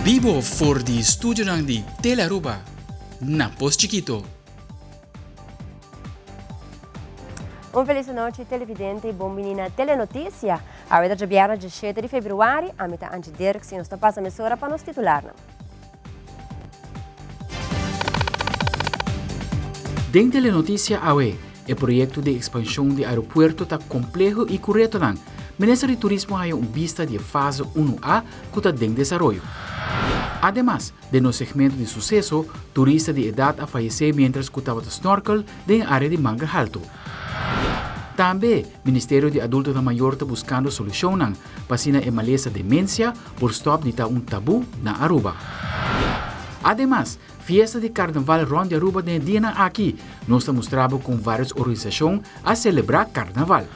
Bibo for di studionan di Telearuba na Pos Chikito. Un feliz nochi televidente y bon bini na Telenoticia. Awe ta djabièrnè 17 di februari, ami ta Angie Dirks y nos ta pasa mesora pa nos titularnan. Den Telenoticia awe, e proyecto di expansion di aeropuerto ta compleho y cu retonan. Minister di Turismo haya un bista di e fase 1A cu ta den desaroyo. Ademas, den nos segmento di suceso, turista di edad a fayece mientras cu tabata snorkel den e area di Mangel Halto. Tambe, Ministerio di Adultonan Mayor ta buscando solucionnan pa asina e malesa demencia por stop di ta un tabu na Aruba. Ademas, fiesta di Carnaval rond di Aruba den e dianan aki, nos ta mustra bo con varios organisacion a celebra Carnaval.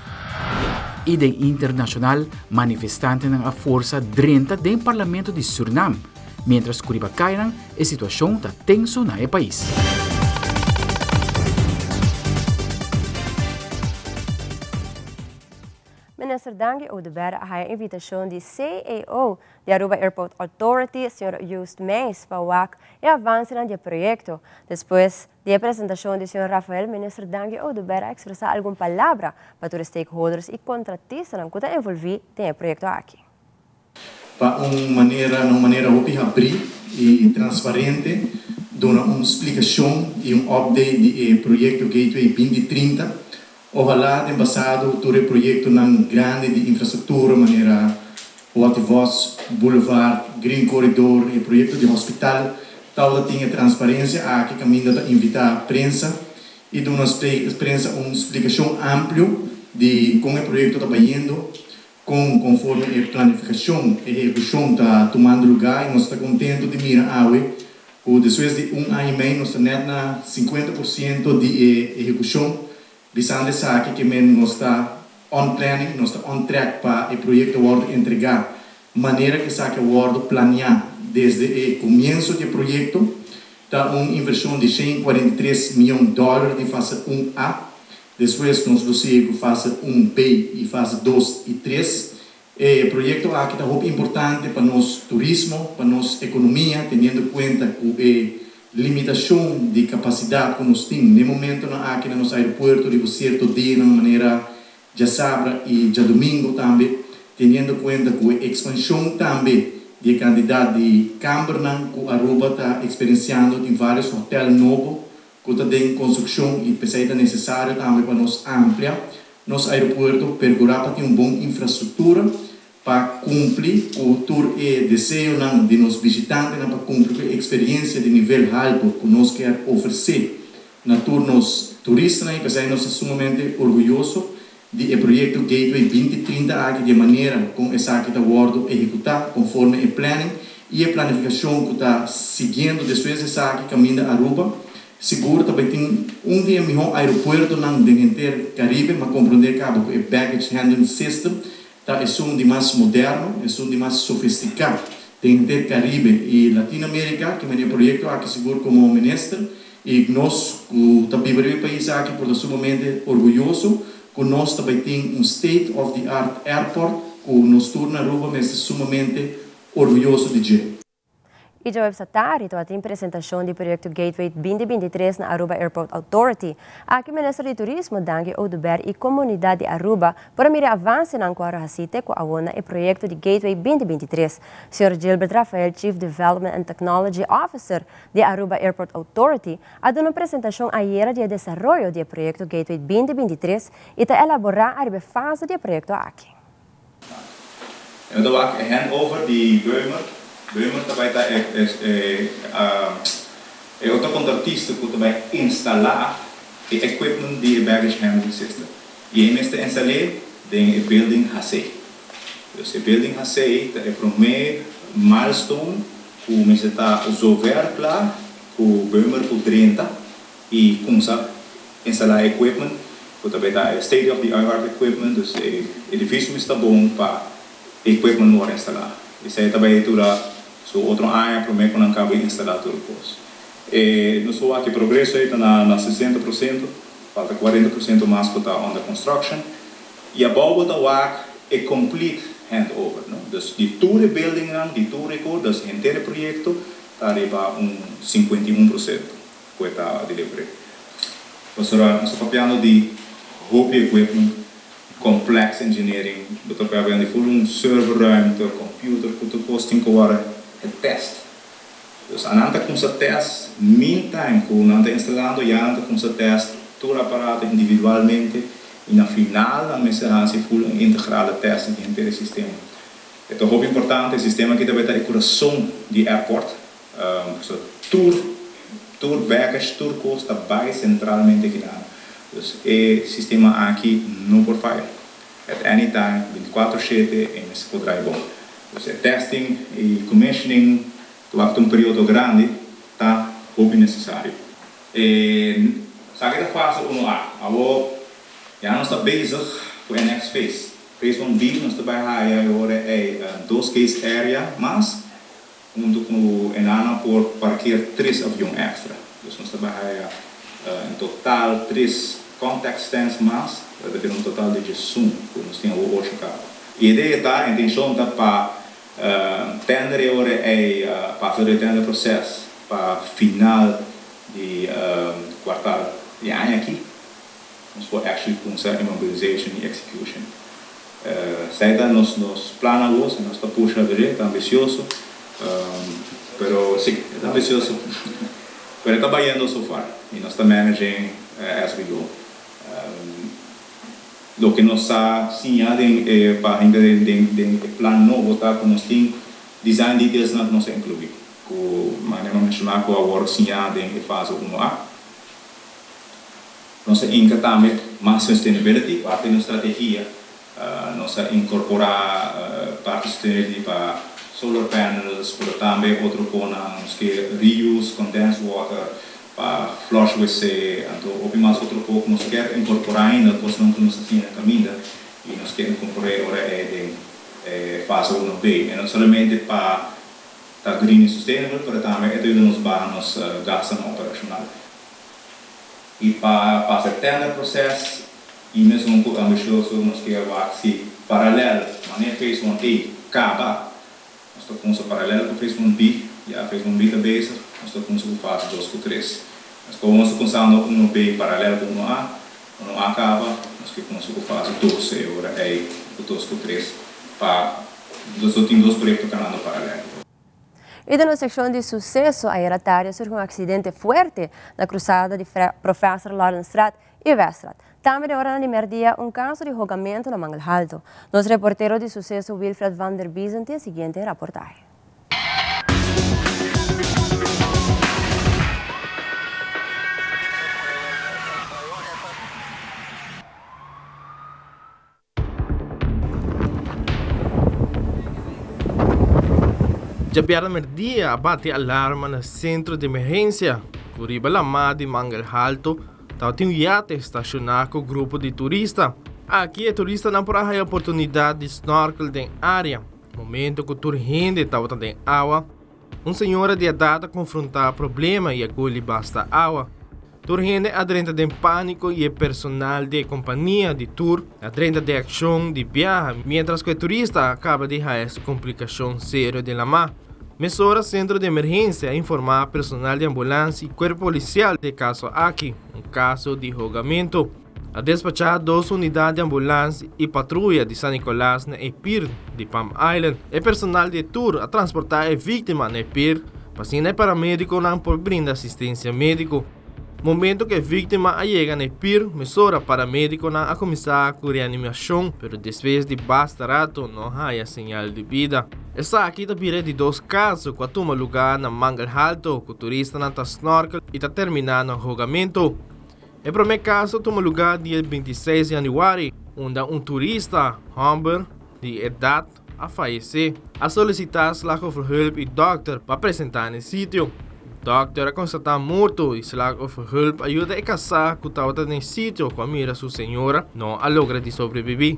Y den internacional, manifestantenan a forsa drenta den Parlamento di Surinam, mientras cu riba cayanan e situacion ta tenso na e pais. Minister Dangui Oduber a haya invitacion di CEO di Aruba Airport Authority, señor Joost Meijs, pa wak e avancenan di e proyecto. Despues di e presentacion di señor Rafael, Minister Dangui Oduber a expresa algun palabra pa tur e stakeholders y contratistanan cu ta envolvi den e proyecto aki. Pa un manera, na un manera hopi habrí i transparente, duna un splikashon i un update di e proyekto Gateway 2030. Ohalá den pasado tur e proyektonan grandi di infrastruktura manera Watty Vos Boulevard, Green Corridor, e proyekto di hospital tabata tin e transparensia aki kaminda ta invitá prensa i duna prensa un splikashon amplio di kon e proyekto ta bayendo. Kon konforme e planifikashon e ehekushon ta tumando lugá i nos ta kontentu di mira awe ku despues di un aña i mei nos ta nèt na 50% di e ehekushon. Bisando esaki ke men nos ta on planning, nos ta on track pa e proyekto wòrdu entregá manera ku esaki a wòrdu planiá desde e komienso di e proyekto. Ta un invershon di 143 mion dòler di fase un A. Despues nos lo sigui ku fase un B i fase dos i tres. E proyekto aki ta hopi importante pa nos turismo, pa nos ekonomia, teniendo kuenta ku e limitashon di kapasidat ku nos tin n'e momentonan aki na nos aeropuerto riba sierto dianan manera djasabra i djadumingo tambe, teniendo kuenta ku e ekspanshon tambe di e kantidat di kambernan ku Aruba ta eksperensiando, tin vários hotèl nobo ku ta den konstrukshon i p'esei ta nesesario tambe pa nos amplia nos aeropuerto, perkurá pa tin un bon infrastruktura pa kumpli ku tur e deseonan di nos bishitantenan, pa kumpli ku e eksperiensia di nivel haltu ku nos kier ofresé na tur nos turistanan i p'esei nos ta sumamente orguyoso di e proyekto Gateway 2030 aki di e manera kon esaki ta wòrdu ehekutá konforme e planning i e planifikashon ku ta siguiendo despues di esaki kaminda Aruba sigur ta bai tin un di e mihó aeropuertonan den henter Karibe. M'a komprondé kaba ku e baggage handling system ta esun di mas moderno, esun di mas sofistiká den henter Karibe i Latino Amerika. Ki mane e proyekto aki sigur komo minister I nos ku ta biba riba e pais aki por ta sumamente orguyoso ku nos ta bai tin un state of the art airport ku nos tur na Aruba mester sumamente orguyoso di dje. I djaweps atari tabatin presentashon di proyekto Gateway 2023 na Aruba Airport Authority. Aki Minister di Turismo Dangui Oduber i komunidat di Aruba por a mira e avansenan ku a hasi te ku awor na e proyekto di Gateway 2023. Señor Gilbert Rafael, Chief Development and Technology Officer di Aruba Airport Authority a duna un presentacion ayera di e desaroyo di e proyecto Gateway 2023 y ta elabora ariba e fase di e proyecto aki. E no ta wak e handover di Beumer. Beumer ta bai ta e e otro contratista cu ta bai instala e equipment di e baggage handling system. Y e mester instal'e den e building HC. Dus e building HC ta e prome milestone ku mester ta zover kla ku Beumer por drenta i kumsa instalá e equipment ku ta beta e state of the art equipment, dus e edifisio mester ta bon pa e equipment wòrdu instalá. Esei ta bai dura su otro aña promé ku nan kaba instalá tur kos. E nos por wak e progreso ei ta na 60%, falta 40% mas ku ta under construction. I abou bo ta wak e complete. handover, no? Dus di tur e buildingnan, di tur e ko, dus henter e proyecto ta riba un 51% cu e ta delivery. Pasobra nos ta papiando di hopi equipment, complex engineering, bo ta papiando di full un server ruimte, computer cu tur cos tin cu worde getest. Dus anan ta cumsa test meantime cu nan ta instalando, ya nan ta cumsa test tur aparato individualmente y na final nan mester haci full un integrale test di henter e sistema. E ta hopi importante, e sistema aki ta bay ta e curason di airport, so tur tur baggage, tur cos ta bay centralmente akinan. Dus e sistema aki no por faya. At any time, binticuatro shete e mester por draai bon. Dus e testing y commissioning ta wak ta un periodo grandi, ta hopi necesario. E esaki ta fase uno A. Awor ya nos ta bezig cu e next phase. Phase 1B nos ta bay haya e ora ey dos case area mas hunto cu e nana por parkeer tres avion extra. Dus nos ta bay haya en total tres contact stands mas, ta bira un total di 11 cu nos tin awor ocho caba. E idea ta, e intencion ta pa tender e ora ey, pasa door e tender proces pa final di kwartal di aña aki, nos por actually cunsa e mobilization y execution. Esey ta nos nos plan awor, si nos ta pusha dje, ta ambicioso, pero si, e ta ambicioso, pero e ta bayendo so far y nos ta managing as we go. Loke nos sa siña den e pa hinka den den e plan nobo ta cu nos tin design detailsnan cu nos a inclui, cu manera mi a menciona cu awor siña den e fase uno A. Nos a hinka tambe mas sustainability, parti di nos strategia nos a incorpora parti sustainability pa solar panels, pero tambe otro conan, nos ke reuse condensed water pa flush wc, anto hopi mas otro co cu nos kier incorpora ainda, cosnan cu nos ta siña na caminda y nos kier incorpora e ora ey den e fase uno B. E no solamente pa ta green y sustainable, pero tambe e ta yuda nos baha nos gastonan operacional. Y pa pasa e tender proces y mesun cu ambicioso nos kier wak si paralel manera phase 1A caba, nos ta cunsa paralel cu phase 1B, ya phase 1B ta bezig, nos ta cunsa cu fase 2 cu 3. Nos como nos ta cunsando 1B paralel cu 1A, 1A caba, nos kier cunsa cu fase 2 e ora ey cu 2 cu 3 pa nos tin dos proyecto canando paralel. Y den nos seccion di suceso, ayera tardi a surgi un accidente fuerte na cruzada di Professor Lorenstraat y Weststraat. Tambe den oranan di merdia un caso di hogamento na Mangel Halto. Nos reportero di suceso Wilfred van der Biezen tin e siguiente raportahe. Djabièrnè merdia a bati alarma na sentro di emergensia ku riba lamá di Mangel Halto tabatin un yate stashoná ku grupo di turista. Aki e turistanan por a haña oportunidat di snorkel den área. Momento ku tur hende tabata den awa, Un señora di edat a konfrontá problema i a guli basta awa. Tur hende a drenta den pániko i e personal di e kompania di tur a drenta den akshon di biaha miéntras ku e turista a kaba di haña su komplikashon serio den lamá. Mesora sentro di emergensia a informá personal di ambulans i kuerpo polisial di e kaso aki, un kaso di hogamentu. A despachá dos unidat di ambulans i patruya di San Nicolas na e pir di Palm Island. E personal di e tur a transportá e víktima na e pir pa asina e paramedikonan por brinda asistensia médiko. Momento ku e víktima a yega na e pir, mesora paramedikonan a kuminsá ku reanimashon, pero despues di basta rato no haya señal di bida. Esaki ta bira e di dos kaso ku a tuma lugá na Mangel Halto ku turistanan ta snorkel i ta terminá na hogamento. E promé kaso tuma lugá dia 26 yanüari, unda un turista, hòmber, di edat a fayesé. A solisitá Slachtofferhulp i dòkter pa presentá na e sitio. Dòkter a konstatá morto i Slachtofferhulp a yuda e kasá ku tabata den e sitio ku a mira su señora no a logra di sobrebibí.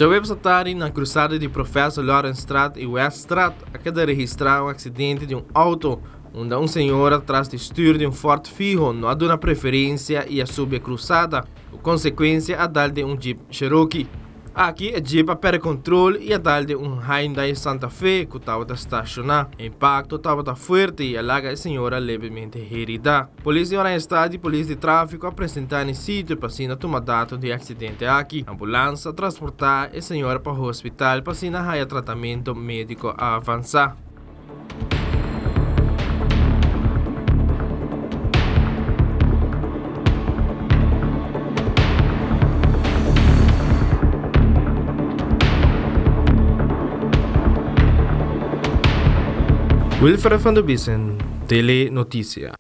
Djaweps atari na krusada di Professor Lorenstraat i Weststraat a keda registrá un aksidente di un outo unda un señora tras di stür di un Ford Figo no a duna preferensia i a subi e krusada, ku konsekuensia a dal den un Jeep Cherokee. Aki e jeep a perde control y a dal den un Hyundai Santa Fe cu tabata staciona. E impacto tabata fuerte y a laga e señora levemente herida. Polis di Oranjestad y polis di trafico a presenta n'e sitio pa asina tuma dato di e accidente aki. Ambulans a transporta e señora pa hospital pa asina haya tratamento medico avansa. Wilfred van der Biesen, Tele Noticia.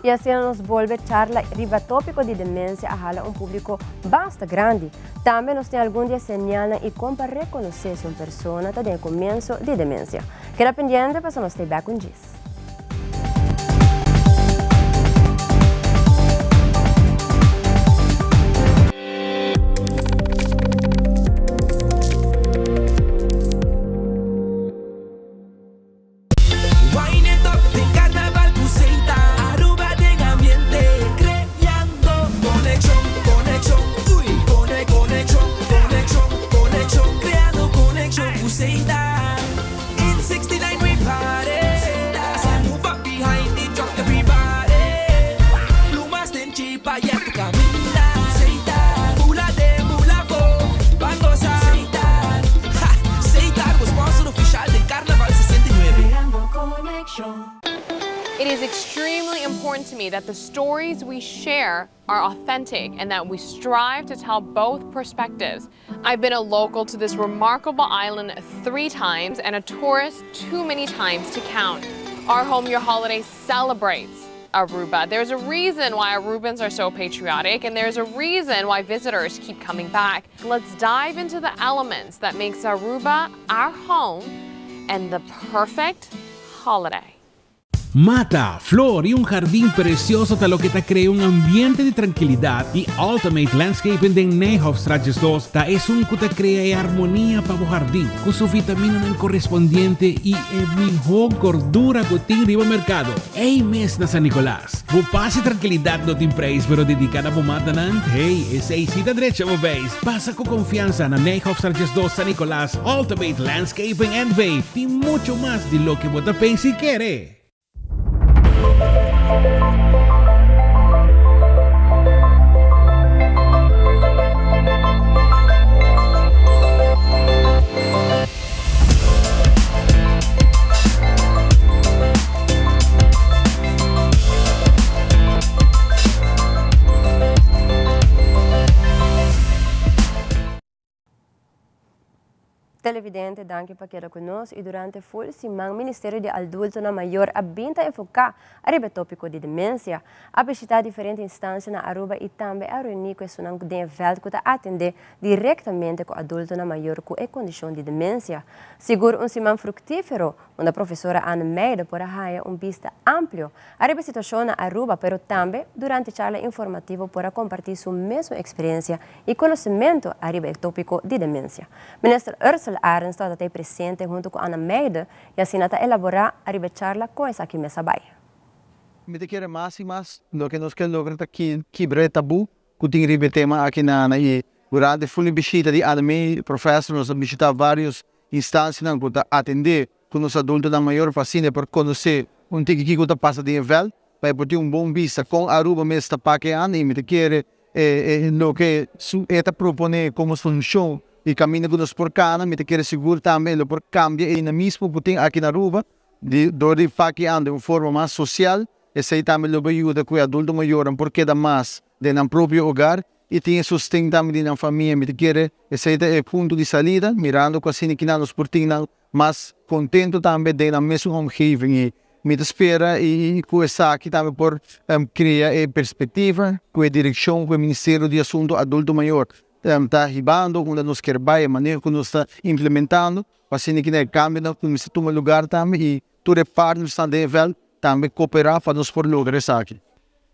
Y asina nos bolbe charla riba topico di demencia a hala un publico basta grandi. Tambe nos tin algun di e señalnan y con pa reconoce si un persona ta den e comienso di demencia. Keda pendiente pasobra nos ta back un djis. It is extremely important to me that the stories we share are authentic and that we strive to tell both perspectives. I've been a local to this remarkable island three times and a tourist too many times to count. Our Home Your Holiday celebrates Aruba. There's a reason why Arubans are so patriotic and there's a reason why visitors keep coming back. Let's dive into the elements that makes Aruba our home and the perfect holiday. Mata, flor y un jardin precioso ta loke ta crea un ambiente di trankilidad y Ultimate Landscaping den Nijhofstraat 2 ta esun cu ta crea e armonia pa bo jardin cu su vitaminanan corespondiente y e miho gordura cu tin riba mercado. Ey mes na San Nicolas. Bo paz y trankilidad no tin prijs pero dedica na bo matanan, hey, esey si ta drecha bo beis. Pasa cu confiansa na Nijhofstraat 2 San Nicolas, Ultimate Landscaping NV tin mucho mas di loke bo ta pensa y kere. Televidente, danki pa keda cu nos y durante full siman Ministerio di Adultonan Mayor a bin ta enfoca ariba e topico di demencia. A bishita diferente instancia na Aruba y tambe a reuni cu esunnan den e veld cu ta atende directamente cu adultonan mayor cu e condicion di demencia. Sigur un siman fructifero, unda profesora Anne Meijde por a haya un bista amplio ariba e situacion na Aruba, pero tambe durante charla informativo por a comparti su mesun experiencia y conocimento ariba e topico di demencia. Minister Ursell Arends tabata t'ey presente hunto cu Anna Meijde y asina ta elabora ariba e charla con esaki mes a bay. Mi ta kere mas y mas loke nos ke logra ta kibra e tabu cu tin riba e tema aki na y durante full e bishita di Anna May professor nos a bishita varios instancianan cu ta atende cu nos adultonan mayor pa asina e por conoce un tiki kico ta pasa den e veld pa e por tin un bon bista con Aruba mes ta pak e anda y mi ta kere e loke su e ta propone como solucion y caminda cu nos por cana mi ta kere sigur tambe e lo por cambia e dinamismo cu tin aki na Aruba di dor di pak e anda den un forma mas social esey tambe lo bay yuda cu e adulto mayornan por keda mas den nan propio hogar y tin e sosten tambe di nan famia. Mi ta kere esey ta e punto di salida, mirando cu asina kinan nos por tin nan mas contento tambe den nan mesun omgeving. Y mi ta spera y cu esaki tambe por crea e perspectiva cu e direccion cu e Ministerio di Asunto Adulto Mayor ta hibando, unda nos kier bay, e manera cu nos ta implementando, pa asina kinan e cambionan cuminsa tuma lugar tambe y tur e partnersnan den e veld. Tambe koperá pa nos por logra esaki.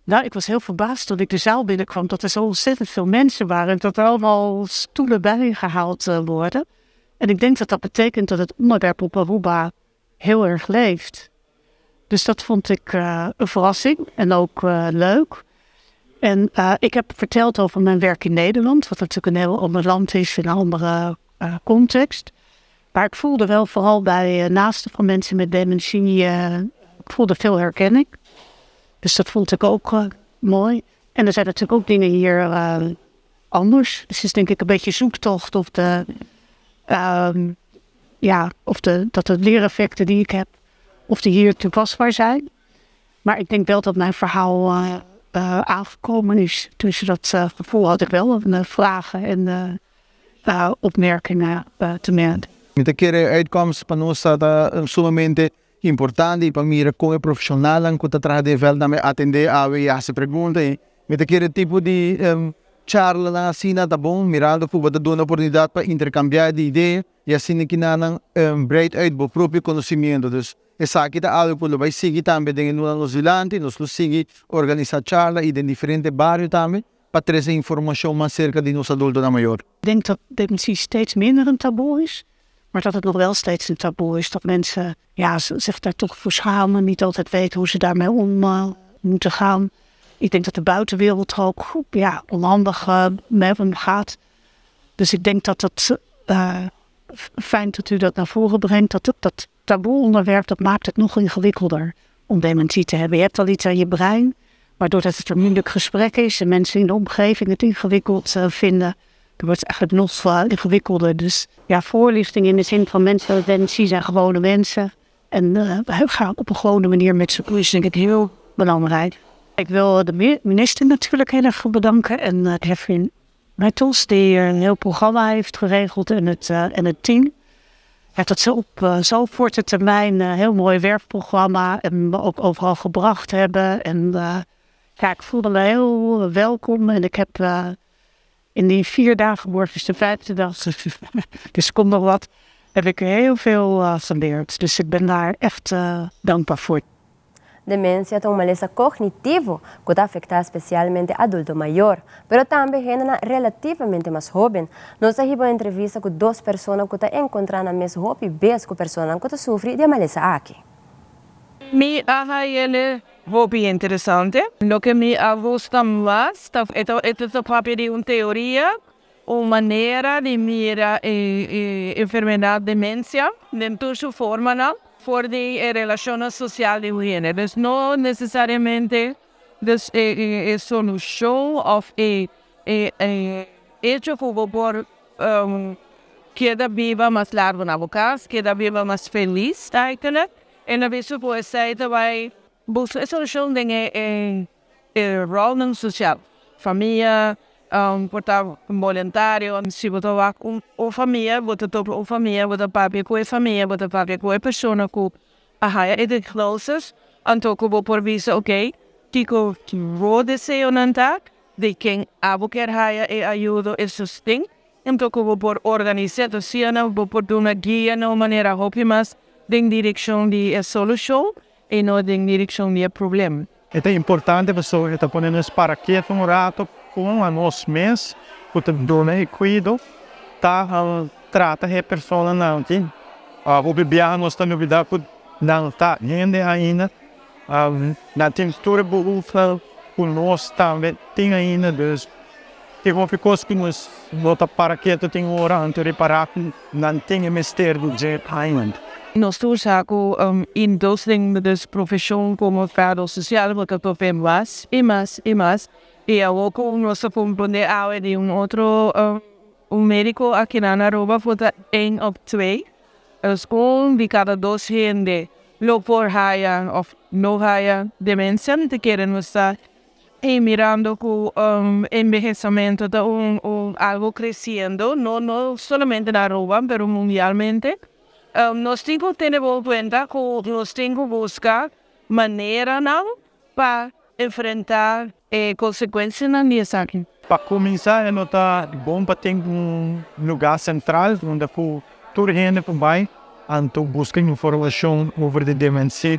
Nou, ik was heel verbaasd toen ik de zaal binnenkwam dat er zo ontzettend veel mensen waren en dat er allemaal stoelen bijgehaald worden. En ik denk dat dat betekent dat het onderwerp op Aruba heel erg leeft. Dus dat vond ik een verrassing en ook leuk. En ik heb verteld over mijn werk in Nederland, wat natuurlijk een heel ander land is in een andere context. Maar ik voelde wel vooral bij naasten van mensen met dementie, ik voelde veel herkenning. Dus dat vond ik ook mooi. En er zijn natuurlijk ook dingen hier anders. Dus het is denk ik een beetje zoektocht of de, ja, of de, dat de leereffecten die ik heb, of die hier toepasbaar zijn. Maar ik denk wel dat mijn verhaal aangekomen is. Dus dat gevoel had ik wel. Vragen en opmerkingen te melden. Mi ta kere uitkomst pa nos ta sumamente importante pa mira kon e profeshonalnan ku ta traha den veld tambe atendé awe i hasi pregunta i mi ta kere tipo di charlanan asina ta bon mirando ku bo ta duna oportunidat pa interkambiá di idea i asina kinanan breid uit bo propio konosimiento. Dus esaki ta algu ku lo bai sigui tambe den e luna nos dilanti, nos lo sigui organisá charla i den diferente bario tambe pa trese informashon mas serka di nos adultonan mayor. Ik denk dat dementie steeds minder een taboe is, maar dat het nog wel steeds een taboe is. Dat mensen, ja, zich daar toch voor schamen, niet altijd weten hoe ze daarmee om moeten gaan. Ik denk dat de buitenwereld ook, ja, onhandig mee omgaat. Dus ik denk dat het fijn dat u dat naar voren brengt. Dat dat taboe-onderwerp, dat maakt het nog ingewikkelder om dementie te hebben. Je hebt al iets aan je brein, maar doordat het een moeilijk gesprek is en mensen in de omgeving het ingewikkeld vinden, dan wordt het eigenlijk nog ingewikkelder. Dus ja, voorlichting in de zin van mensen met dementie zijn gewone mensen. En gaan op een gewone manier met ze om, is denk ik heel belangrijk. Ik wil de minister natuurlijk heel erg bedanken en Kevin Mettels, die een heel programma heeft geregeld en het team. Ja, dat ze op zo korte termijn een heel mooi werkprogramma en me ook overal gebracht hebben. En ja, ik voelde me heel welkom en ik heb in die 4 dagen, morgen is de 5e dag, dus komt nog wat, heb ik heel veel geleerd. Dus ik ben daar echt dankbaar voor. Demensia ta un malesa kognitivo ku ta afektá spesialmente adulto mayor, pero tambe hendenan relativamente mas hóben. Nos a hiba un entrevista ku dos persona ku ta enkontrá nan mes hopi bes ku personanan ku ta sufri di e malesa aki. Mi a hañ'e hopi interesante. Loke mi a gusta mas ta e ta papia di un teoria, un manera di mira e enfermedat demensia den tur su formanan for di e relashonnan sosial di un hende. Dus no nesesariamente dus e solushon òf e echo ku bo por keda biba mas largu na bo kas, keda biba mas felis eigenlijk. En a bisa ku esei ta bai buska e solushon den e ròlnan sosial, famia, por ta boluntario. Si bo ta wak un famia, bo ta topa un famia, bo ta papia ku e famia, bo ta papia ku e persona ku a haya e diagnosis, anto ku bo por bisa oke, kiko bo deseonan ta, di ken abo kier haya e ayudo, e sosten. Anto ku bo por organisá asina, bo por duna guia na un manera hopi mas den direkshon di e solushon i no den direkshon di e problema. E ta importante pasobra e ta pone nos para ketu un rato kon anos mes ku ta duna e kuido ta trata e personanan aki. Hopi biaha nos ta lubida ku nan ta hende ainda, nan tin tur e behoeftenan ku nos tambe tin ainda, dus Tin hopi kos ku nos no ta para ketu tin ora anto ripará ku nan tin e mester di dje ainda. Nos tur sa ku in dos den dus profeshon komo trahador sosial bo ta tope mas i mas i mas i awor ku nos ta komprondé awe di un otro un mediko aki na Aruba por ta een op twee, dus un di kada dos hende lo por haya òf no haya demensia, mi ta kere nos ta I mirando ku enbehesamentu ta un algu kresiendo, no no solamente na Aruba pero mundialmente, nos tin ku tene bon kuenta ku nos tin ku buska maneranan pa enfrentá e konsekuensianan di esaki. Pa kuminsá e lo ta bon pa tin un lugá sentral unda ku tur hende por bai anto buska informashon over di demensia.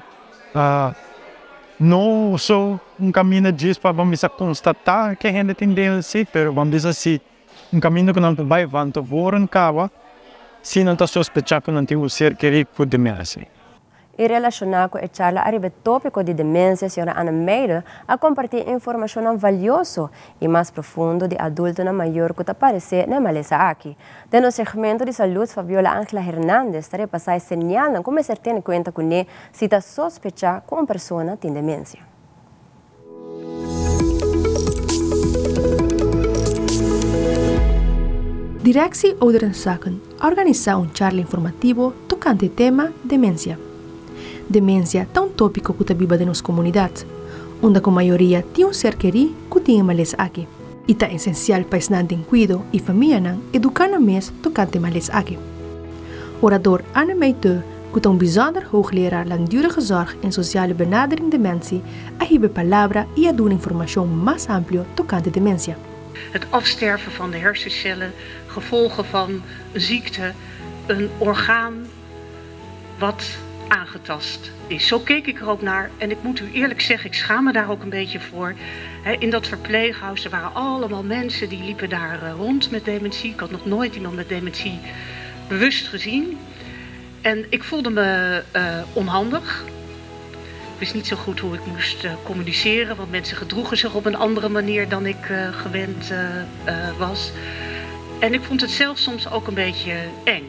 No so un kaminda djis pa ban bisa konstatá ke hende tin demensia, pero ban bisa si un kaminda ku nan ta bai van tevoren kaba si nan ta sospechá ku nan tin un ser kerí ku demensia. I relashoná ku e charla ariba e tópiko di demensia, señora Anne Meijde a kompartí informashonnan valioso i mas profundo di adultonan mayor ku ta paresé na e malesa aki. Den nos segmento di salud, Fabiola Angela Hernandez ta repasá e señalnan ku mester tene kuenta kuné si ta sospechá ku un persona tin demensia. Directie Ouderenzaken a organisá un charla informativo tokante e tema demensia. Demensia ta un tópiko ku ta biba den nos komunidat, unda ku mayoria tin un ser kerí ku tin e malesa aki. I ta esensial pa esnan den kuido i famianan eduká nan mes tokante e malesa aki. Orador Anne Meiteu, ku ta un bijzonder hoogleraar langdurige zorg en sociale benadering dementie, a hiba e palabra i a duna informashon mas amplio tokante demensia. Het afsterven van de hersencellen, gevolgen van een ziekte, een orgaan wat aangetast is. Zo keek ik er ook naar en ik moet u eerlijk zeggen, ik schaam me daar ook een beetje voor. In dat verpleeghuis, er waren allemaal mensen die liepen daar eh, rond met dementie. Ik had nog nooit iemand met dementie bewust gezien. En ik voelde me uh, onhandig. Ik wist niet zo goed hoe ik moest uh, communiceren, want mensen gedroegen zich op een andere manier dan ik uh, gewend was. En ik vond het zelf soms ook een beetje eng.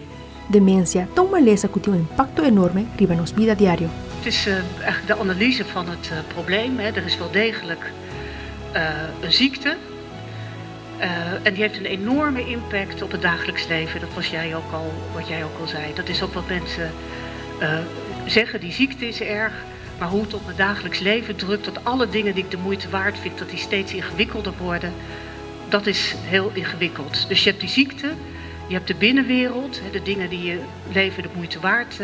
Demensia ta un malesa ku tin un impakto enorme riba nos bida diario. Het is eigenlijk de analyse van het probleem. Er is wel degelijk een ziekte. En die heeft een enorme impact op het dagelijks leven. Dat was jij ook al, wat jij ook al zei. Dat is ook wat mensen zeggen. Die ziekte is erg. Maar hoe het op mijn dagelijks leven drukt, dat alle dingen die ik de moeite waard vind, dat die steeds ingewikkelder worden, dat is heel ingewikkeld. Dus je hebt die ziekte, je hebt de binnenwereld, de dingen die je leven de moeite waard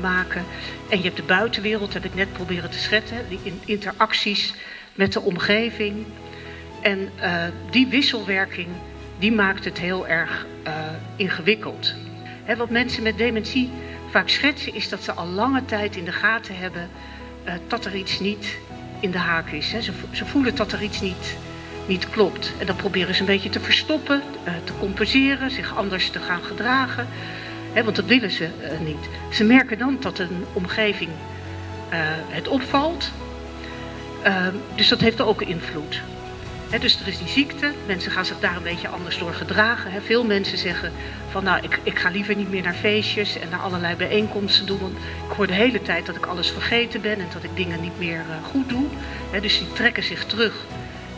maken. En je hebt de buitenwereld, heb ik net proberen te schetsen, die interacties met de omgeving. En uh, die wisselwerking, die maakt het heel erg uh, ingewikkeld. He, wat mensen met dementie vaak schetsen, is dat ze al lange tijd in de gaten hebben uh, dat er iets niet in de haak is. He. Ze, ze voelen dat er iets niet, niet klopt. En dat proberen ze een beetje te verstoppen, te compenseren, zich anders te gaan gedragen. He, want dat willen ze niet. Ze merken dan dat een omgeving het opvalt. Uh, dus dat heeft ook invloed. He, dus er is die ziekte, mensen gaan zich daar een beetje anders door gedragen. He, veel mensen zeggen van nou, ik, ik ga liever niet meer naar feestjes en naar allerlei bijeenkomsten doen. Want ik hoor de hele tijd dat ik alles vergeten ben en dat ik dingen niet meer uh, goed doe. He, dus die trekken zich terug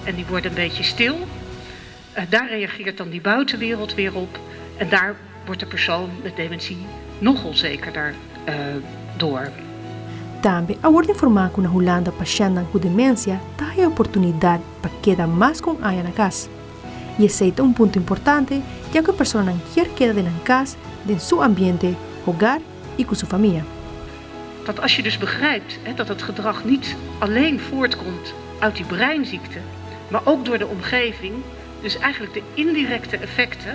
en die worden een beetje stil. Uh, daar reageert dan die buitenwereld weer op. En daar wordt de persoon met dementie nog onzekerder uh, door. Tambe a wòrdu informá ku na Hulanda pashèntnan ku demensia ta haña oportunidat pa keda mas ku un aña na kas. I esei ta un punto importante ya ku e personanan kier keda den nan kas, den su ambiente, hogar i ku su famia. Dat als je dus begrijpt hè, dat het gedrag niet alleen voortkomt uit die breinziekte, maar ook door de omgeving, dus eigenlijk de indirecte effecten.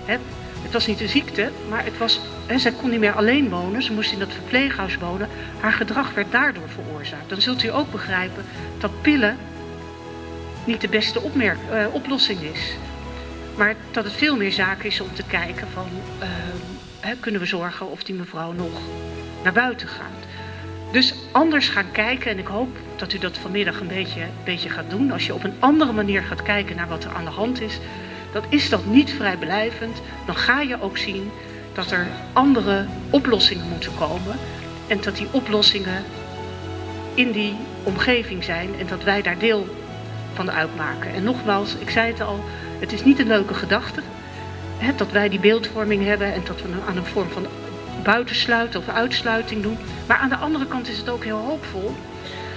Hè, het was niet de ziekte, maar het was, hè, zij kon niet meer alleen wonen, ze moest in dat verpleeghuis wonen. Haar gedrag werd daardoor veroorzaakt. Dan zult u ook begrijpen dat pillen niet de beste opmerk, uh, oplossing is. Maar dat het veel meer zaak is om te kijken van, uh, hè, kunnen we zorgen of die mevrouw nog naar buiten gaat. Dus anders gaan kijken, en ik hoop dat u dat vanmiddag een beetje, beetje gaat doen. Als je op een andere manier gaat kijken naar wat er aan de hand is, dat is dat niet vrijblijvend. Dan ga je ook zien dat er andere oplossingen moeten komen. En dat die oplossingen in die omgeving zijn en dat wij daar deel van uitmaken. En nogmaals, ik zei het al, het is niet een leuke gedachte. Hè, dat wij die beeldvorming hebben en dat we aan een vorm van buitensluiten of uitsluiting doen. Maar aan de andere kant is het ook heel hoopvol.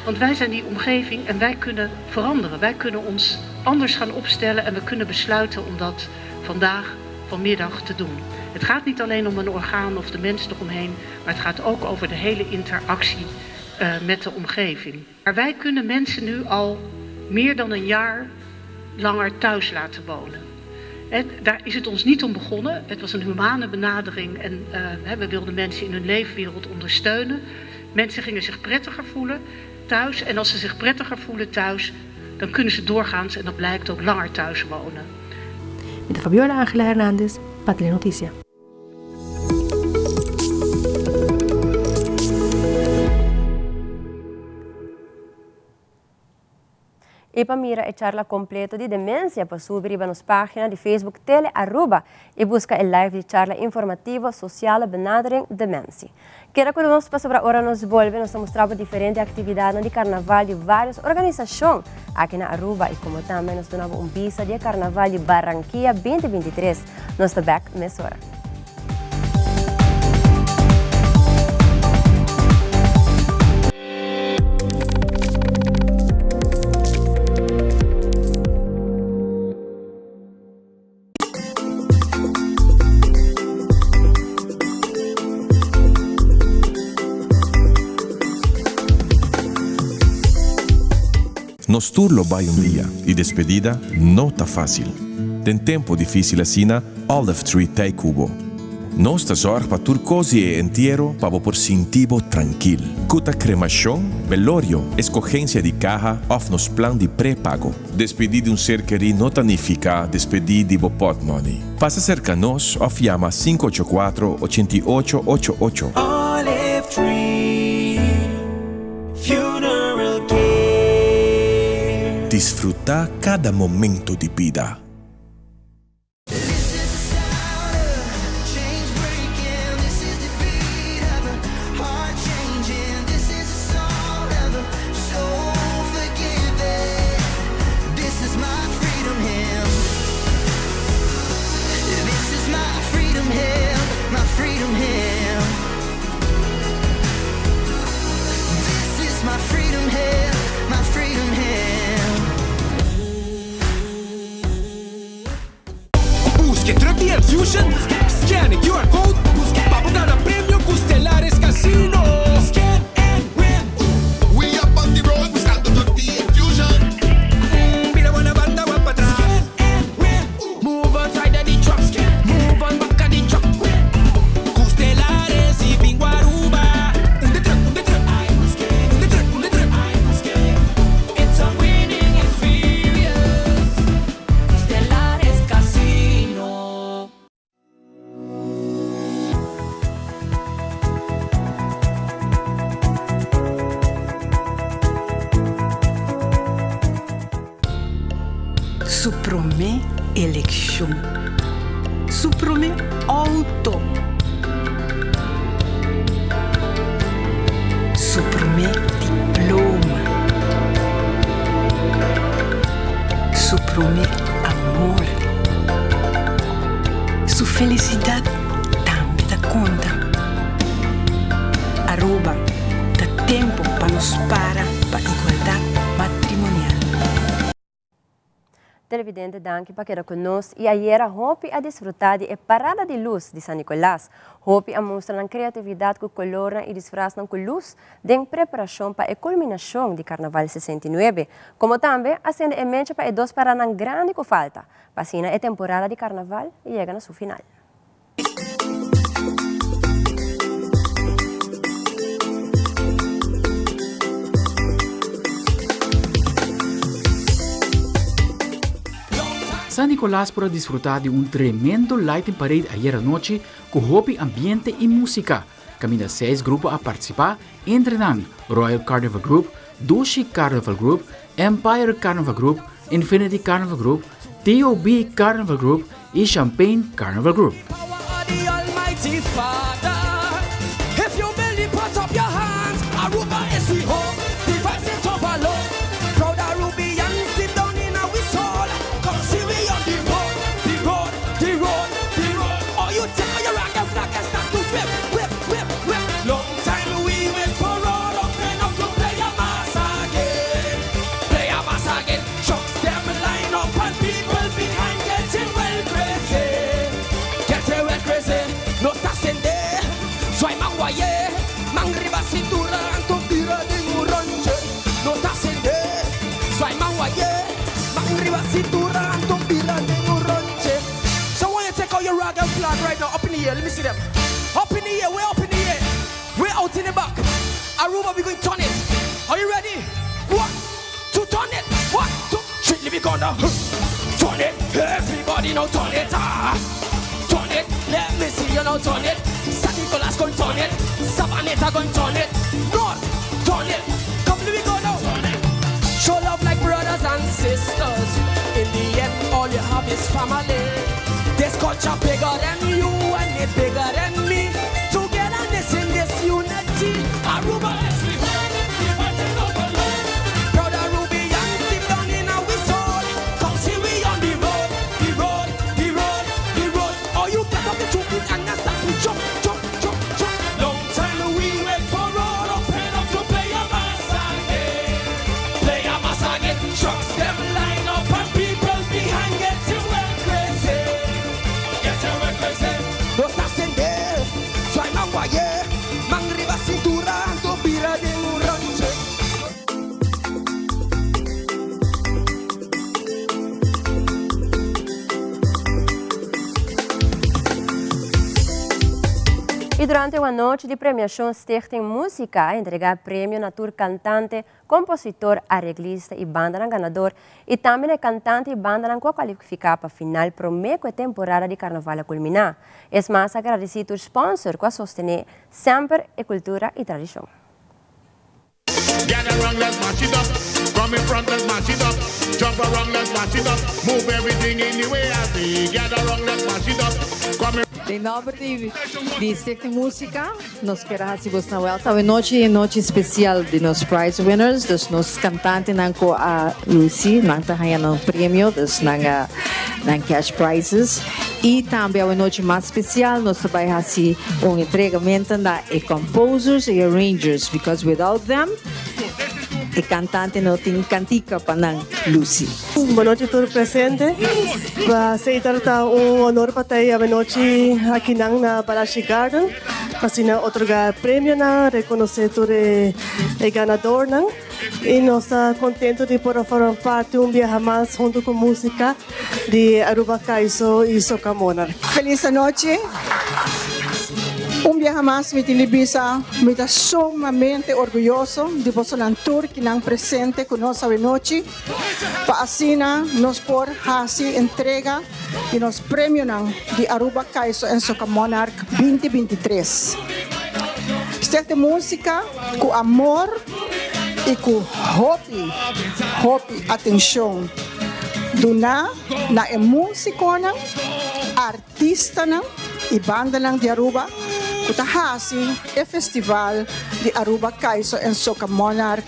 Want wij zijn die omgeving en wij kunnen veranderen. Wij kunnen ons anders gaan opstellen en we kunnen besluiten om dat vandaag, vanmiddag te doen. Het gaat niet alleen om een orgaan of de mens eromheen, maar het gaat ook over de hele interactie uh, met de omgeving. Maar wij kunnen mensen nu al meer dan een jaar langer thuis laten wonen. He, daar is het ons niet om begonnen. Het was een humane benadering en uh, we wilden mensen in hun leefwereld ondersteunen. Mensen gingen zich prettiger voelen. thuis. En als ze zich prettiger voelen thuis, dan kunnen ze doorgaans, en dat blijkt ook, langer thuis wonen. Mi ta Fabiola Angela Hernandez pa Telenoticia. Y pa mira e charla completo di demencia por subi riba nos pagina di Facebook Tele Aruba y busca e live di charla informativo Sociale Benadering Dementie. Keda cu nos pasobra ora nos bolbe nos ta mustra bo diferente actividadnan di carnaval di varios organisacion aki na Aruba y como tambe nos duna bo un bista di e carnaval di Barranquilla 2023. Nos ta bek mesora. Nos tur lo bai un dia y despedida no ta facil. Den tempo dificil asina, Olive Tree t'ei cu bo. Nos ta zorg pa tur cos di e entiero pa bo por sinti bo trankil. Cu ta cremacion, velorio, escogencia di caha of nos plan di prepago. Despedí di un ser kerí no ta nifiká despedí di bo pòtmòni. Pasa serka nos òf yama 584 88 88. Olive Tree Funeral Care. Disfrutá kada momento di bida. Busca e truck di Enfusion, scan e QR code pa bo gana premio cu Stellaris Casino. Scan and win! We up on the road buscando truck di Enfusion. Bira wana banda wak patras. Scan and win! Move on side of the truck, move on back of the truck. Cu Stellaris y Bingo Aruba. Un de truck, un de truck. Un de truck, un de truck. It's a winning experience. Stellaris Casino. Su promé elekshon. Su promé outo. Su promé diploma. Su promé amor. Su felisidat tambe ta konta. Aruba, ta tempu pa nos para pa igualdat matrimonial. Televidente danki pa keda ku nos y ayera hopi a disfruta di e parada di luz di San Nicolas. Hopi a mustra nan creatividad ku colornan y disfraznan ku luz den preparacion pa e culminacion di Carnaval 69. Como tambe a sende e mecha pa e dos paranan grandi ku falta pa asina e temporada di Carnaval yega na su final. San Nicolas por a disfruta di un tremendo lighting parade ayer anochi cu hopi ambiente y musica, caminda seis grupo a participa, entre nan Royal Carnival Group, Dushi Carnival Group, Empire Carnival Group, Infinity Carnival Group, TOB Carnival Group y Champagne Carnival Group. Air. Let me see them. Up in the air. We're up in the air. We're out in the back. Aruba, we going to turn it. Are you ready? One, two, turn it. One, two, three, let me go now. Turn it. Everybody now turn it. Ah. Turn it. Let me see you now turn it. San Nicolas going turn it. Sabaneta going turn it. North, turn it. Come, let me go now. Turn it. Show love like brothers and sisters. In the end, all you have is family. This culture bigger than you and it bigger than me. Togetherness in this unity. Aruba is we. Proud Arubian, deep down in our soul. Come see we on the road, the road, the road, the road. Oh, you get up the two feet and now start to jump, jump, jump, jump. Long time we wait for road, open up to play a mass again. Play a mass again. Trucks them line up and people behind getting well crazy. Getting well crazy. Nos ta sende, zwaai man waye, man riba cintura, to bira den un rondje. Y durante un anochi di premiacion Stichting Musica a entrega premio na tur cantante, compositor, areglista y bandanan ganador y tambe na e cantante y bandanan cu a cualifica pa final prome cu e temporada di Carnaval a culmina. Es mas a gradeci tur sponsor cu a sostene semper e cultura y tradicion. Gather round, let's mash it up. Come in front, let's mash it up. Jump around, let's mash it up. Move everything in the way I say. Gather round, let's mash it up. Come in. Den nomber di di Stichting Musica nos kier a haci bosnan welcome. Awe nochi e nochi special di nos prize winners, dus nos cantantenan cu a luci nan ta haya nan premio, dus nan a nan cash prizes. Y tambe awe nochi mas special nos ta bay haci un entregamento na e composers y arrangers because without them e cantante no tin cantica pa nan luci. Bon nochi tur presente. Pa Seitar ta un honor pa ta ei awenochi akinan na Balashi Garden pa asina otorga premionan, reconoce tur e ganadornan y nos ta contento di por a forma parti un biaha mas hunto cu musica di Aruba Caiso y Soca Monarch. Feliz anochi. Un biaha mas mi tin di bisa mi ta sumamente orguyoso di bosonan tur kinan presente cu nos awenochi. Pa asina nos por hasi entrega di nos premionan di Aruba Caiso en Soca Monarch 2023. Stichting Musica cu amor y cu hopi, hopi atencion duna na e musiconan, artistanan y bandanan di Aruba cu ta hasi e festival di Aruba Caiso en Soca Monarch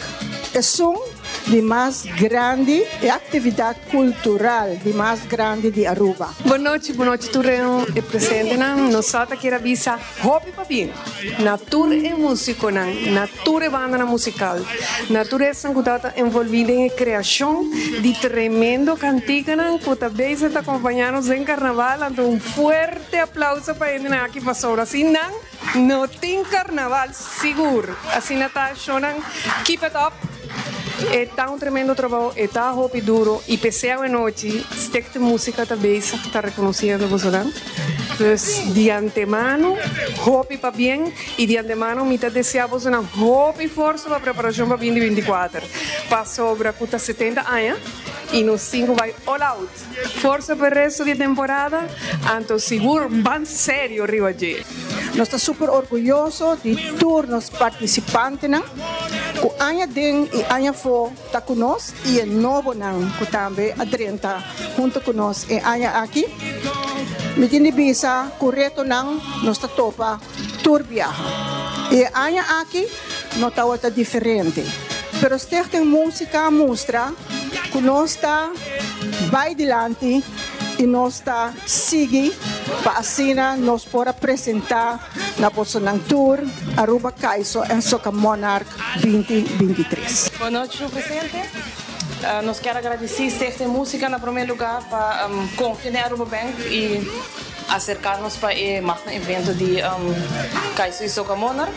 esun di mas grandi, e actividad cultural di mas grandi di Aruba. Bon nochi, bon nochi tur e presentenan. Nos sa ta kier a bisa hopi pabien na tur e musiconan, na tur e bandanan musical, na tur esnan cu tabata envolvi den e creacion di tremendo canticanan cu ta bezig ta acompaña nos den carnaval. Anto un fuerte aplauso pa hendenan aki pasobra sin nan No tin carnaval sigur. Asina ta shownan keep it up e ta un tremendo trabou e ta hopi duro y pese awenochi Stichting Musica ta bezig ta reconociendo bosonan dus di antemano hopi pabien y di antemano mi ta desea bosonan hopi forsa pa preparacion pa binti 24 pasobra cu ta 70 aña y nos tin cu bay all out. Forsa pa e resto di e temporada, anto sigur ban serio riba dje. Nos ta super orguyoso di tur nos partisipantenan ku aña den i aña afó ta ku nos i e nobonan ku tambe a drenta hunto ku nos e aña aki. Mi tin di bisa ku retonan nos ta topa tur biaha i e aña aki no tawata diferente. Pero Stichting Musica a mustra ku nos ta bai dilanti i nos ta sigui pa asina nos por a presentá na bosonan tur Aruba Caiso en Soca Monarch 2023. Bon nochi señor presidente. Nos kier a gradisí Stichting Musica na promé lugá pa konfia den Aruba Bank i aserká nos pa e magno evento di Caiso i Soca Monarch.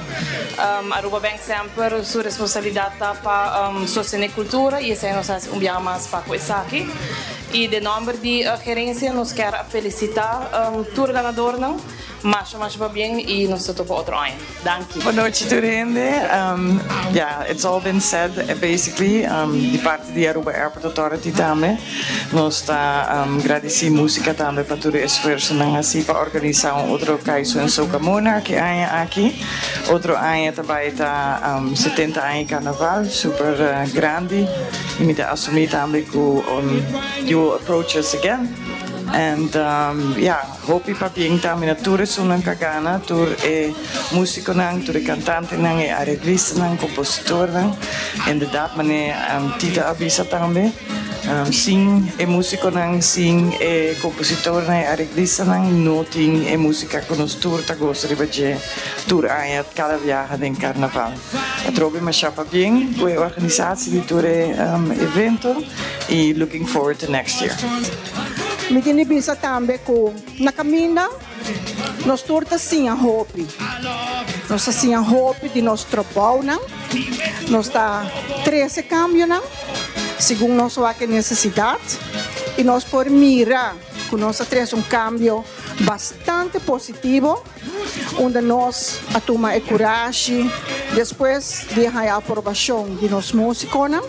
Aruba Bank semper su responsabilidat ta pa sostené kultura i esei nos hasi un biaha mas pa ku esaki. I den nòmber di gerensia nos kier a felisitá tur ganadornan. Masha masha pabien y nos ta topa otro aña. Danki. Bon nochi tur hende. Ya, it's all been said basically. Di parti di Aruba Airport Authority tambe nos ta gradici musica tambe pa tur e esfuerzonan haci pa organisa un otro Kaiso en Soca Monarch e aña aki. Otro aña ta bay ta 70 aña di carnaval, super grandi y mi ta asumi tambe cu you will approach us again and ya. Hopi pabien tambe na tur esunnan ku a gana, tur e musikonan, tur e kantantenan, e areglistanan, kompositornan. Inderdat manera Tita a bisa tambe, sin e musikonan, sin e kompositornan, e areglistanan no tin e musika ku nos tur ta gosa riba dje tur aña kada biaha den karnaval. Atrobe masha pabien ku e organisasi di tur e evento i looking forward to next year. Mi tin di bisa tambe ku na kaminda nos tur ta siña hopi. Nos ta siña hopi di nos trabounan, nos ta trese kambionan segun nos wak e nesesidat i nos por mira ku nos a trese un kambio bastante positivo unda nos a tuma e kurashi despues di haña aprobashon di nos músikonan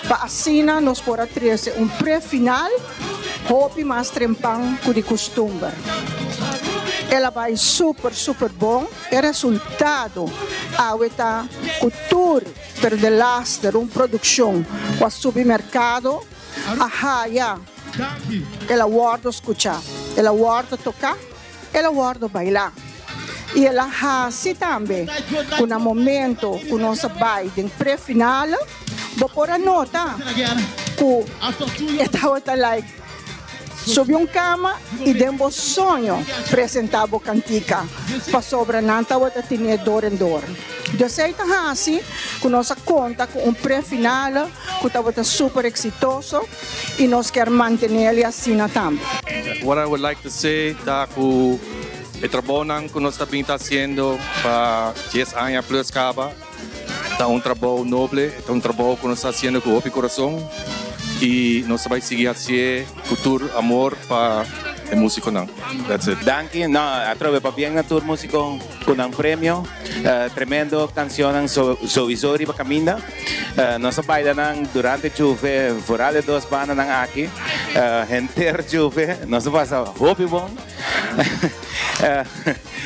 pa asina nos por a trese un pre-final hopi mas trempan ku di kustumber. El a bai super super bon, e resultado awe ta ku tur pero delaster un produkshon ku a subi merkado a haya, el a wòrdu skuchá, el a wòrdu toká. El a wòrdu bailá i el a hasi tambe ku na momento ku nos a bai den pre-finale bo por a nota ku e tabata like subi un kama i den bo soño presentá bo kantika pasobra nan tabata tine dor en dor. Dus ei ta hasi ku nos a konta ku un pre-finale ku tabata super eksitoso. I nos kier mantenel asina tambe. What I would like to say ta ku e trabounan ku nos ta bin ta hasiendo pa dies aña plus kaba ta un trabou noble, ta un trabou ku nos ta hasiendo ku hopi kurason i nos ta bai sigui hasié ku tur amor pa e musikonan. That's it. Danki, no, atrobe pabien na tur musiko ku nan premio. Tremendo cancionnan souiso riba caminda. Nos a baila nan durante Juve, vooral e dos bandanan aki. Henter Juve, nos a pasa hopi bon.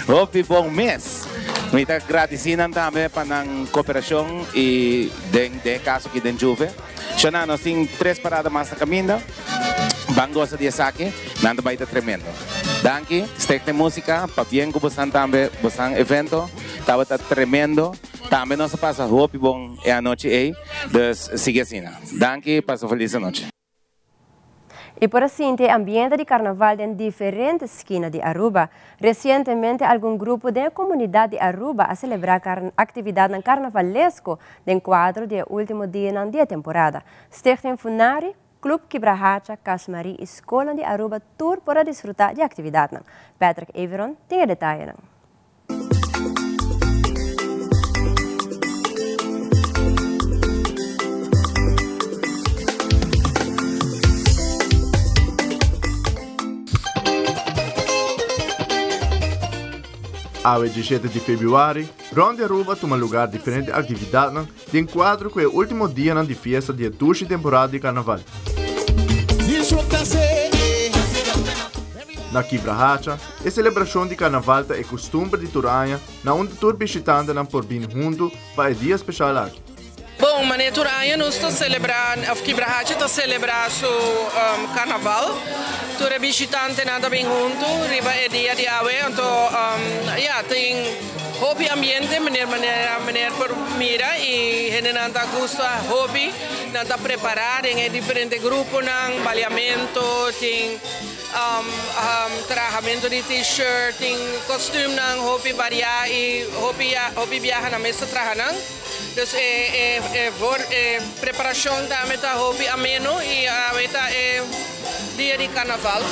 Hopi bon mes. Mi ta gradici nan tambe pa nan cooperacion y den e caso aki den Juve. Shona, nos tin tres parada mas na caminda. Ban gosa di esaki, nan ta bai ta tremendo. Danki, Stichting Musica, pabien cu bosan tambe, bosan evento tabata tremendo. Tambe nos a pasa hopi bon e anochi ey, dus sigui asina. Danki, pasa feliz anochi. Y por a sinti e ambiente di carnaval den diferente skina di Aruba. Recientemente algun grupo den e comunidad di Aruba a celebra actividadnan carnavalesco den cuadro di e ultimo dianan di e temporada. Stichting Funari, Club Kibrahacha, Cas Marie y scolnan di Aruba tur por a disfruta di actividadnan. Patrick Everon tin e detayenan. Awe 17 di februari, rond di Aruba tuma lugar diferente actividadnan Den kuadro ku e último dianan di fiesta di e dushi temporada di karnaval. Na Kibrahacha, e selebrashon di karnaval ta e kustumber di tur aña na unda tur bishitantenan por bini huntu pa e dia speshal aki. Bon, manera tur aña nos ta selebrá, òf Kibrahacha ta selebrá su karnaval. Tur e bishitantenan ta bin huntu riba e dia di awe. Anto, ya, tin. Hopi ambiente meneer manera meneer por mira y hendenan ta gusta hopi. Nan ta prepara den e diferente gruponan, baliamento, tin trahamento di t-shirt, tin kostuumnan hopi varia y hopi hopi biaha nan mes ta traha nan. Dus e e preparacion tambe ta hopi ameno y awe ta e dia di carnaval.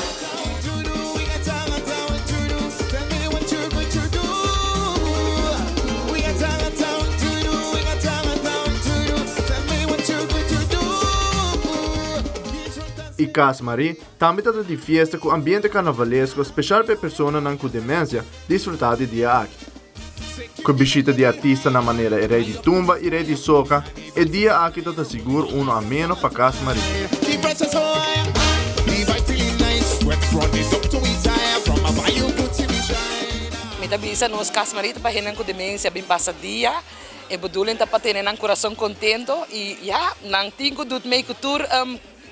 E Y Cas Marie tambe ta di fiesta cu ambiente carnavalesco special pa e personanan cu demencia disfruta di dia aki. Cu bishita di artistanan manera e Rey di Tumba y Rey di Soca, e dia aki ta ta sigur uno ameno pa Cas Marie. Mi ta bisa nos Cas Marie ta pa hendenan cu demencia bin pasa dia. E bedoeling ta pa tene nan kurason kontento i ya, nan tin ku dut mei ku tur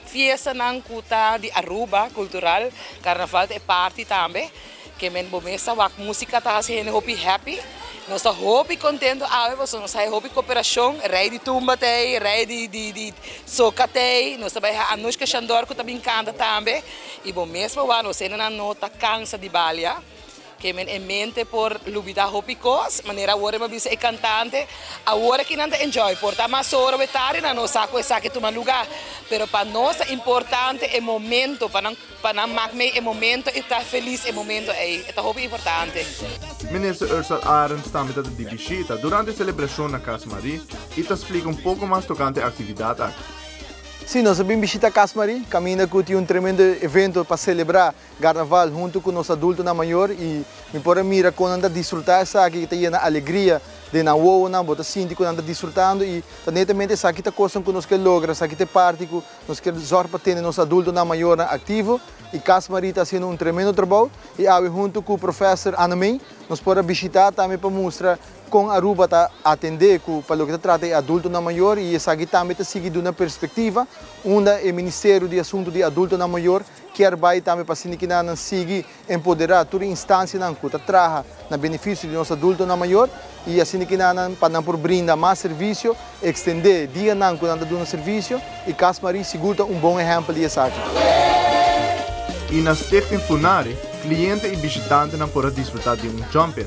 fiestanan ku ta di Aruba, kultural. Karnaval ta e parti tambe. Ke men bo mes ta wak musika ta hasi hende hopi happy. Nos ta hopi kontento awe pasobra nos haya hopi koperashon. Rei di tumba ta ei, rei di soka ta ei. Nos ta bai ha Anushka Shandor ku ta bin kanta tambe. I bo mes por wak nos hendenan no ta kansa di balia. Ke men e mente por lubida hopi kos, manera awor e bisa e kantante, awor aki nan ta enjoy, por ta mas ora we tardi nan no sa ku esaki tuma luga, pero pa nos ta importante e momento, pa nan pa nan mak mei e momento i ta felis e momento ei, e ta hopi importante. Minister Ursal Arends tambe ta di bishita durante e selebrashon na Cas Marie i ta splika un poko mas tokante e aktividat aki. Sí, nos a bin bishita Cas Marie, kaminda ku tin un tremendo evento pa selebrá Carnaval hunto cu nos adultonan mayor y mi por a mira con nan ta disfruta esaki, ta yena alegria den nan wowonan, bo ta sinti cu nan ta disfrutando y ta netamente esaki ta cosnan cu nos ke logra, esaki ta e parti cu nos kier zorg pa tene nos adultonan mayornan activo y Cas Marie ta haciendo un tremendo trabou y awe hunto cu Professor Annemey nos por a bishita tambe pa mustra Kon Aruba ta atendé ku pa loke ta trata e adultonan mayor i esaki tambe ta sigui duna perspektiva unda e Ministerio di Asuntu di Adultonan Mayor kier bai tambe pa asina kinanan sigui empoderá tur e instansianan ku ta traha na benefisio di nos adultonan mayor i asina kinanan pa nan por brinda mas servisio, ekstendé dianan ku nan ta duna servisio i Cas Marie sigur ta un bon ehèmpel di esaki. I na Stichting Funari kliente i bishitantenan por a disfrutá di un jump-in.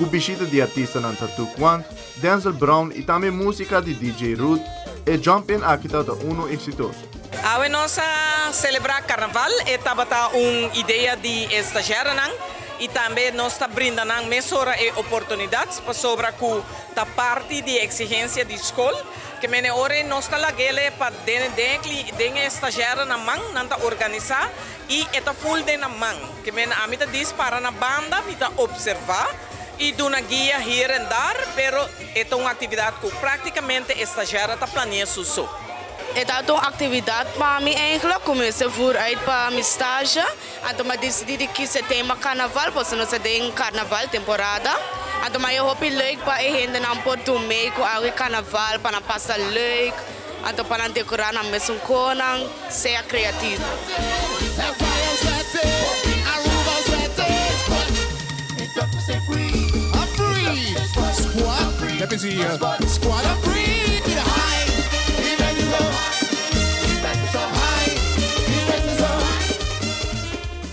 Ku bishita di artistanan Tattoo Quant, Denzel Brown i tambe músika di DJ Ruth, e Jump In aki tabata unu eksitoso. Awe nos a selebrá Karnaval, e tabata un idea di e stazjèrenan i tambe nos ta brinda nan mesora e oportunidat pasobra ku ta parti di e eksigensia di skol. Ke mene ora ei nos ta lag'ele pa den den e stazjèrenan man, nan ta organisá I e ta full den nan man. Ke men ami ta dis para na banda, mi ta observa i duna guia hier en dar, pero e ta un actividad cu practicamente e stagiaire ta planea su so. E ta un actividad pa mi eigenlijk, cu mi mester voer uit pa mi stage. Anto mi a dicidi di kies e tema carnaval, pasobra nos ta den carnaval temporada. Anto mi a haña hopi leuk pa e hendenan por dun mee cu algo di carnaval, pa nan pasa leuk. Anto pa nan dekorá nan mesun konan, sea kreativo.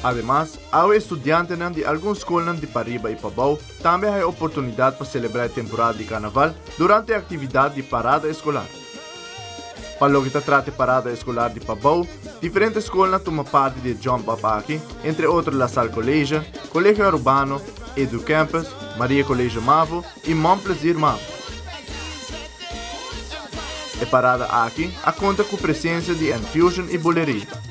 Ademas, awe estudiantenan di algun skolnan di pariba i pabou tambe haya oportunidat pa selebrá e temporada di karnaval durante e aktividat di parada eskolar. Pa loke ta trata e parada eskolar di Pabou, diferente skolnan tuma parti di e Jump Up aki, entre otro La Salle College, Colegio Arubano, Edu Campus, Maria College Mavo i Mon Plaisir Mavo. E parada aki a konta ku presensia di Enfusion i Buleria.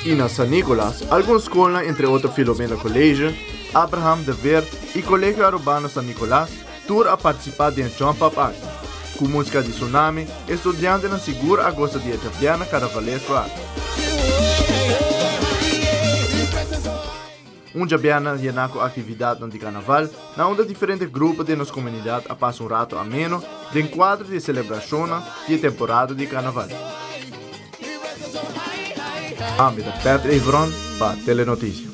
I na San Nicolas, algun skolnan entre otro Filomena College, Abraham de Veer i Colegio Arubano San Nicolas, Tur a partisipá den e Jump Up aki. Ku músika di Tsunami, e studiantenan sigur a gosa di e djabièrnè karnavalesko aki. Un djabièrnè yená ku aktividatnan di karnaval, na unda diferente grupo den nos komunidat a pasa un rato ameno den kuadro di e selebrashonnan di e temporada di karnaval. Ami ta Pat Evron pa Telenoticia.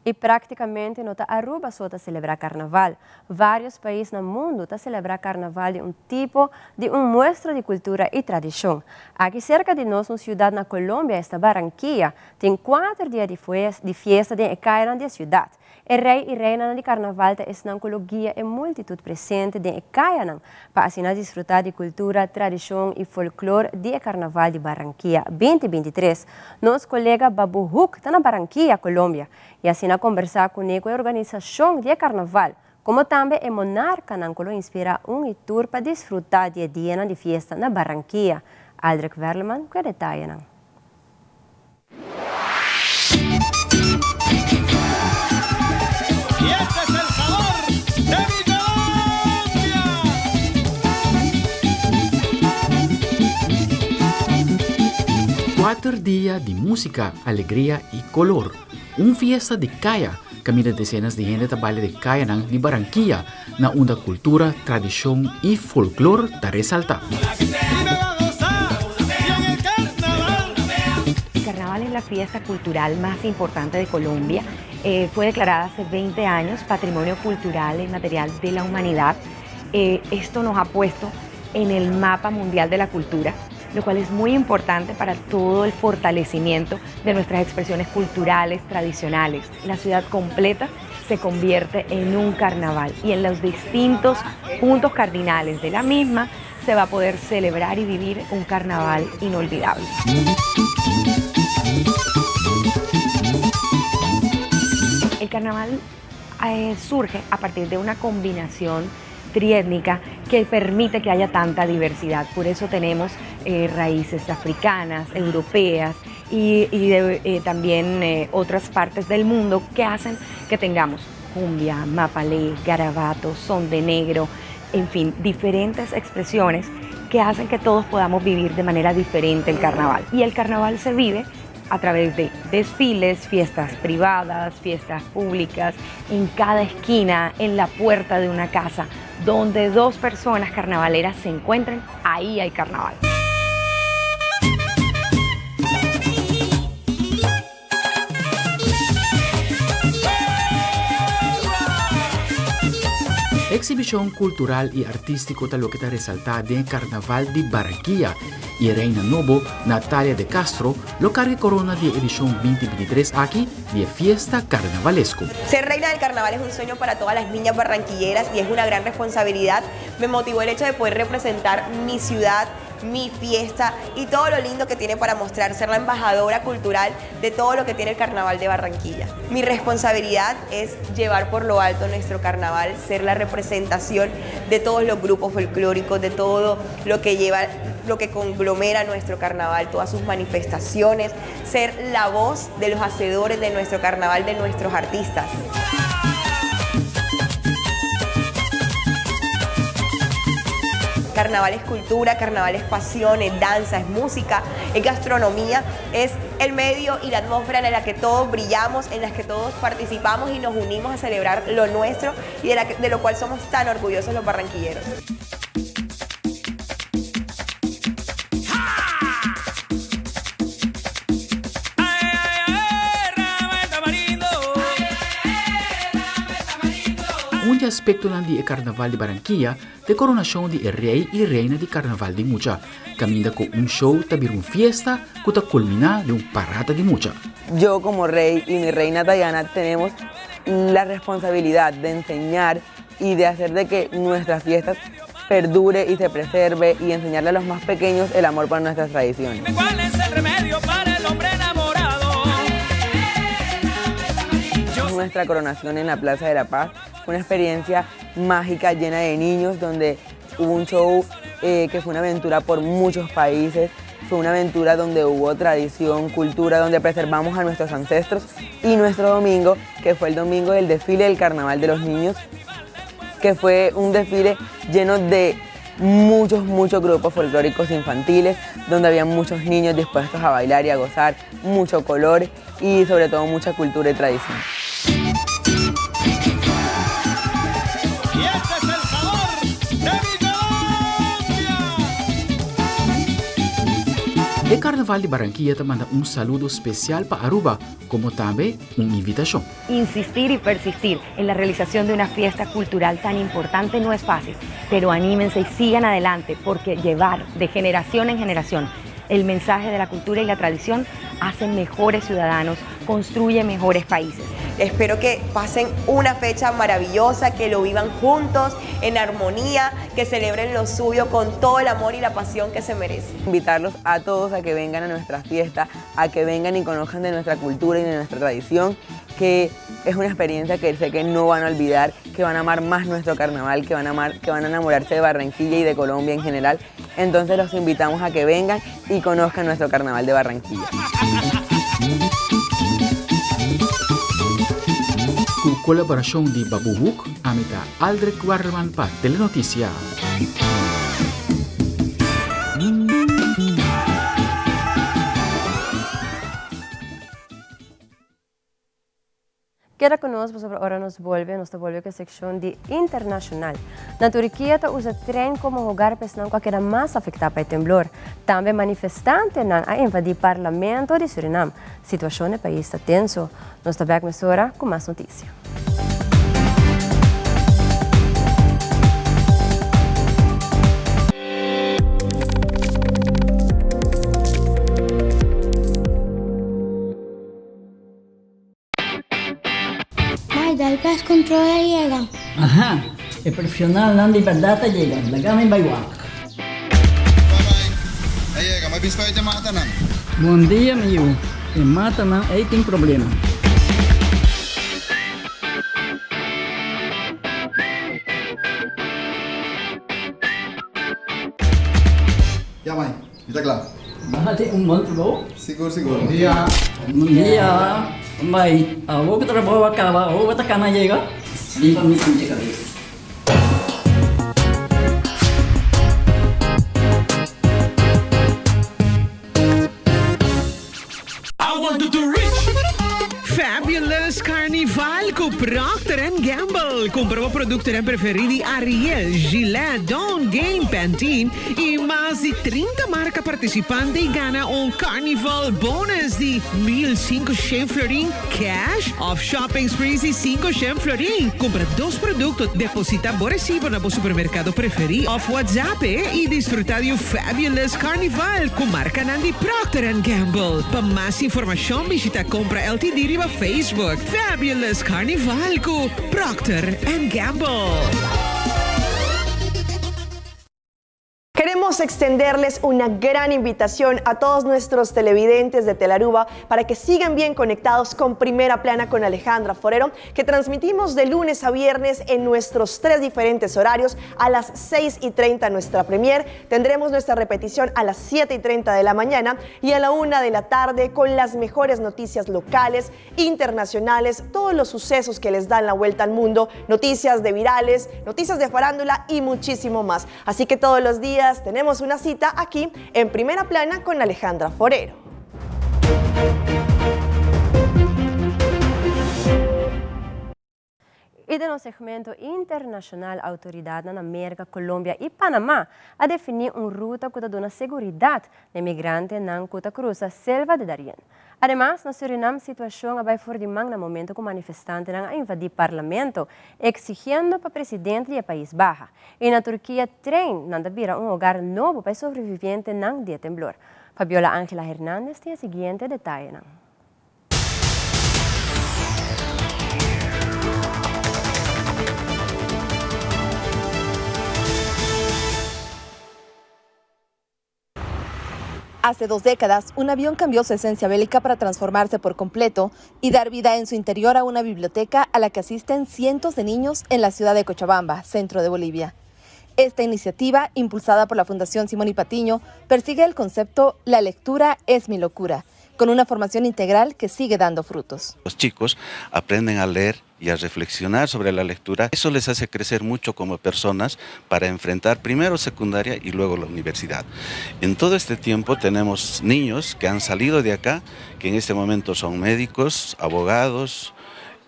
Y practicamente no ta Aruba so ta celebra Carnaval. Varios pais na mundo ta celebra Carnaval di un tipo di un muestra di cultura y tradicion. Aki cerca di nos un ciudad na Colombia esta Barranquilla tin cuater dia di di fiesta den e cayanan di e ciudad. E rey y reinanan di Carnaval ta esnan cu lo guia e multitud presente den e cayanan pa asina disfruta di cultura, tradicion y folklor di e Carnaval di Barranquilla 2023. Nos kolega Babu Hoek ta na Barranquilla, Colombia, i asina kombersá kuné ku e organisashon di e karnaval, komo tambe e monarkanan ku lo inspirá un i tur pa disfrutá di e dianan di fiesta na Barranquilla. Aldrich Werleman ku e detayenan. Cuater dia di musica, alegria y color. Un fiesta di caya, caminda decenas di hende ta baila den cayanan di Barranquilla, na unda cultura, tradicion y folklor ta resalta. El carnaval es la fiesta cultural más importante de Colombia. Eh, fue declarada hace 20 años Patrimonio Cultural e Inmaterial de la Humanidad. Eh, esto nos ha puesto en el mapa mundial de la cultura, lo cual es muy importante para todo el fortalecimiento de nuestras expresiones culturales tradicionales. La ciudad completa se convierte en un carnaval y en los distintos puntos cardinales de la misma se va a poder celebrar y vivir un carnaval inolvidable. El carnaval eh, surge a partir de una combinación triétnica que permite que haya tanta diversidad. Por eso tenemos eh, raíces africanas, europeas y, eh, también otras partes del mundo que hacen que tengamos cumbia, mapalé, garabato, son de negro, en fin, diferentes expresiones que hacen que todos podamos vivir de manera diferente el carnaval. Y el carnaval se vive a través de desfiles, fiestas privadas, fiestas públicas, en cada esquina, en la puerta de una casa, donde dos personas carnavaleras se encuentren, ahí hay carnaval. Exhibicion cultural y artistico ta loke ta resalta den e Carnaval di Barranquilla y e reina nobo Natalia de Castro lo carga e corona di e edicion binti bintitres aki di e fiesta carnavalesco. Ser reina del carnaval es un sueño para todas las niñas barranquilleras y es una gran responsabilidad. Me motivó el hecho de poder representar mi ciudad, mi fiesta y todo lo lindo que tiene para mostrar, ser la embajadora cultural de todo lo que tiene el Carnaval de Barranquilla. Mi responsabilidad es llevar por lo alto nuestro carnaval, ser la representación de todos los grupos folclóricos, de todo lo que lleva, lo que conglomera nuestro carnaval, todas sus manifestaciones, ser la voz de los hacedores de nuestro carnaval, de nuestros artistas. Carnaval es cultura, carnaval es pasión, es danza, es música, es gastronomía, es el medio y la atmósfera en la que todos brillamos, en la que todos participamos y nos unimos a celebrar lo nuestro y de, de lo cual somos tan orgullosos los barranquilleros. Un di aspectonan di e Carnaval di Barranquilla ta e coronacion di e Rey y Reina di Carnaval di Mucha, caminda cu un show ta bira un fiesta cu ta culmina den un parada di mucha. Yo como rey y mi reina Tayana tenemos la responsabilidad de enseñar y de hacer de que nuestras fiestas perdure y se preserve y enseñarle a los más pequeños el amor por nuestras tradiciones. ¿Cuál es el remedio para el hombre enamorado? Nuestra coronación en la Plaza de la Paz fue una experiencia mágica llena de niños donde hubo un show eh, que fue una aventura por muchos países, fue una aventura donde hubo tradición, cultura, donde preservamos a nuestros ancestros y nuestro domingo, que fue el domingo del desfile del Carnaval de los Niños, que fue un desfile lleno de muchos, muchos grupos folclóricos infantiles, donde había muchos niños dispuestos a bailar y a gozar, mucho color y sobre todo mucha cultura y tradición. Y este es el sabor de mi Colombia. E Carnaval di Barranquilla ta manda un saludo special pa Aruba, como tambe un invitacion. Insistir y persistir en la realización de una fiesta cultural tan importante no es fácil, pero anímense y sigan adelante porque llevar de generación en generación el mensaje de la cultura y la tradición hace mejores ciudadanos, construye mejores países. Espero que pasen una fecha maravillosa, que lo vivan juntos, en armonía, que celebren lo suyo con todo el amor y la pasión que se merecen. Invitarlos a todos a que vengan a nuestra fiesta, a que vengan y conozcan de nuestra cultura y de nuestra tradición, que es una experiencia que sé que no van a olvidar, que van a amar más nuestro carnaval, que van a amar, que van a enamorarse de Barranquilla y de Colombia en general. Entonces los invitamos a que vengan y conozcan nuestro carnaval de Barranquilla. Ku kolaborashon di Babu Hoek, ami ta Aldrich Warleman pa Telenoticia. Keda ku nos pasobra ora nos bolbe, nos ta bolbe ku e sekshon di internashonal. Na Turkia ta usa tren komo hogar pa esnan ku a keda mas afektá pa e temblor. Tambe manifestantenan a invadí parlamento di Surinam. Situashon na e pais ta tenso. Nos ta bèk mesora ku mas notisia. Mai, dal pest control a yega. Aha, e profesionalnan di berdad a yega, laga mi bai wak. A yega, mi a bisa pa e matanan. Bon dia mi yu, e matanan ei tin problema. Ya mai, Mi ta kla. Nan a tin un bon trabou. Sigur sigur. Bon dia. Bon dia. Bai, awor ku trabou a kaba, awor bo ta kana yega? Limpa mi pinche kabes. Fabulous Carnival cu Procter and Gamble! Cumpra bo productonan preferi di Ariel, Gillette, Dawn, Gain, Pantene y mas di 30 marca participante y gana un Carnival Bonus di 1500 florin cash of shopping sprees di 500 florin. Cumpra dos producto, deposita bo recibo na bo supermercado preferi of WhatsApp e y disfruta di un Fabulous Carnival cu marcanan di Procter and Gamble. Pa mas informacion bishita Compra LTD riba Facebook. Fabulous Carnival cu Procter and Gamble. Queremos extenderles una gran invitación a todos nuestros televidentes de Telaruba para que sigan bien conectados con Primera Plana con Alejandra Forero, que transmitimos de lunes a viernes en nuestros tres diferentes horarios a las 6 y 30 nuestra premier. Tendremos nuestra repetición a las 7 y 30 de la mañana y a la 1 de la tarde con las mejores noticias locales, internacionales, todos los sucesos que les dan la vuelta al mundo, noticias de virales, noticias de farándula y muchísimo más. Así que todos los días tenemos una cita aquí en Primera Plana con Alejandra Forero. Y den nos segmento internacional autoridadnan na Merca, Colombia y Panama a defini un ruta cu ta duna seguridad na e migrantenan cu ta cruza Selva de Darien. Ademas, na Surinam situacion a bay for di man na momento cu manifestantenan a invadi parlamento exigiendo pa presidente di e pais baha. Y na Turkia trein nan ta bira un hogar nobo pa e sobrevivientenan di e temblor. Fabiola Angela Hernandez tin e siguiente detayenan. Hace dos décadas, un avión cambió su esencia bélica para transformarse por completo y dar vida en su interior a una biblioteca a la que asisten cientos de niños en la ciudad de Cochabamba, centro de Bolivia. Esta iniciativa, impulsada por la Fundación Simón y Patiño, persigue el concepto La lectura es mi locura, con una formación integral que sigue dando frutos. Los chicos aprenden a leer y a reflexionar sobre la lectura. Eso les hace crecer mucho como personas para enfrentar primero secundaria y luego la universidad. En todo este tiempo tenemos niños que han salido de acá, que en este momento son médicos, abogados,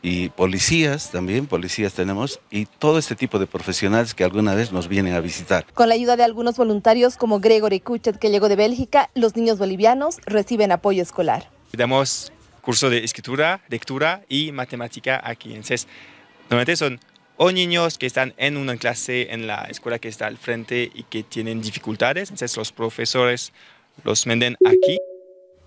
y policías también, policías tenemos, y todo este tipo de profesionales que alguna vez nos vienen a visitar. Con la ayuda de algunos voluntarios como Gregory Kuchet, que llegó de Bélgica, los niños bolivianos reciben apoyo escolar. Damos curso de escritura, lectura y matemática aquí. Entonces, normalmente son o niños que están en una clase en la escuela que está al frente y que tienen dificultades, entonces los profesores los manden aquí.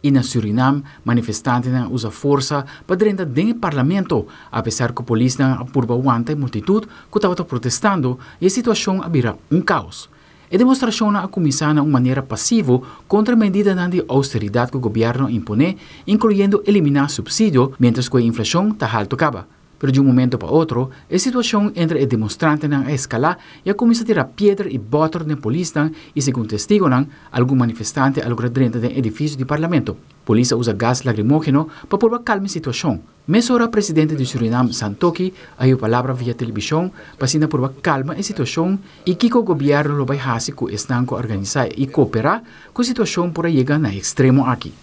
I na Surinam, manifestantenan a usa forsa pa drenta den e parlamento, apesar ku polisnan a purba wanta e multitut ku tabata protestando i e situashon a bira un kaos. E demostrashonnan a kuminsá na un manera pasivo kontra medidanan di ousteridat ku gobièrnu a imponé, inkluyendo eliminá supsidio miéntras ku e inflashon ta haltu kaba. Pero di un momento pa otro, e situacion entre e demonstrantenan a escala y a cuminsa tira piedra y boter den polisnan y segun testigonan, algun manifestante a logra drenta den edificio di Parlamento. Polis a usa gas lagrimogeno pa purba calma e situacion. Mesora presidente di Surinam, Santokhi, a hiba palabra via television pa asina purba calma e situacion y kico gobierno lo bay haci cu esnan cu a organisa y coopera cu e situacion por a yega na e extremo aki.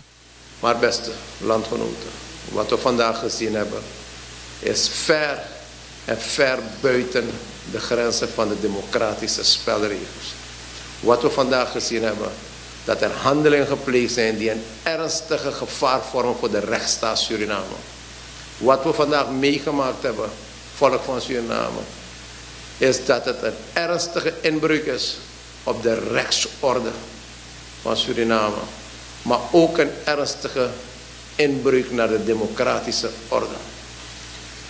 Maar beste landgenoten, wat we vandaag gezien hebben is ver en ver buiten de grenzen van de democratische spelregels. Wat we vandaag gezien hebben, dat er handelingen gepleegd zijn die een ernstige gevaar vormen voor de rechtsstaat Suriname. Wat we vandaag meegemaakt hebben, volk van Suriname, is dat het een ernstige inbreuk is op de rechtsorde van Suriname, maar ook een ernstige inbreuk naar de democratische orde.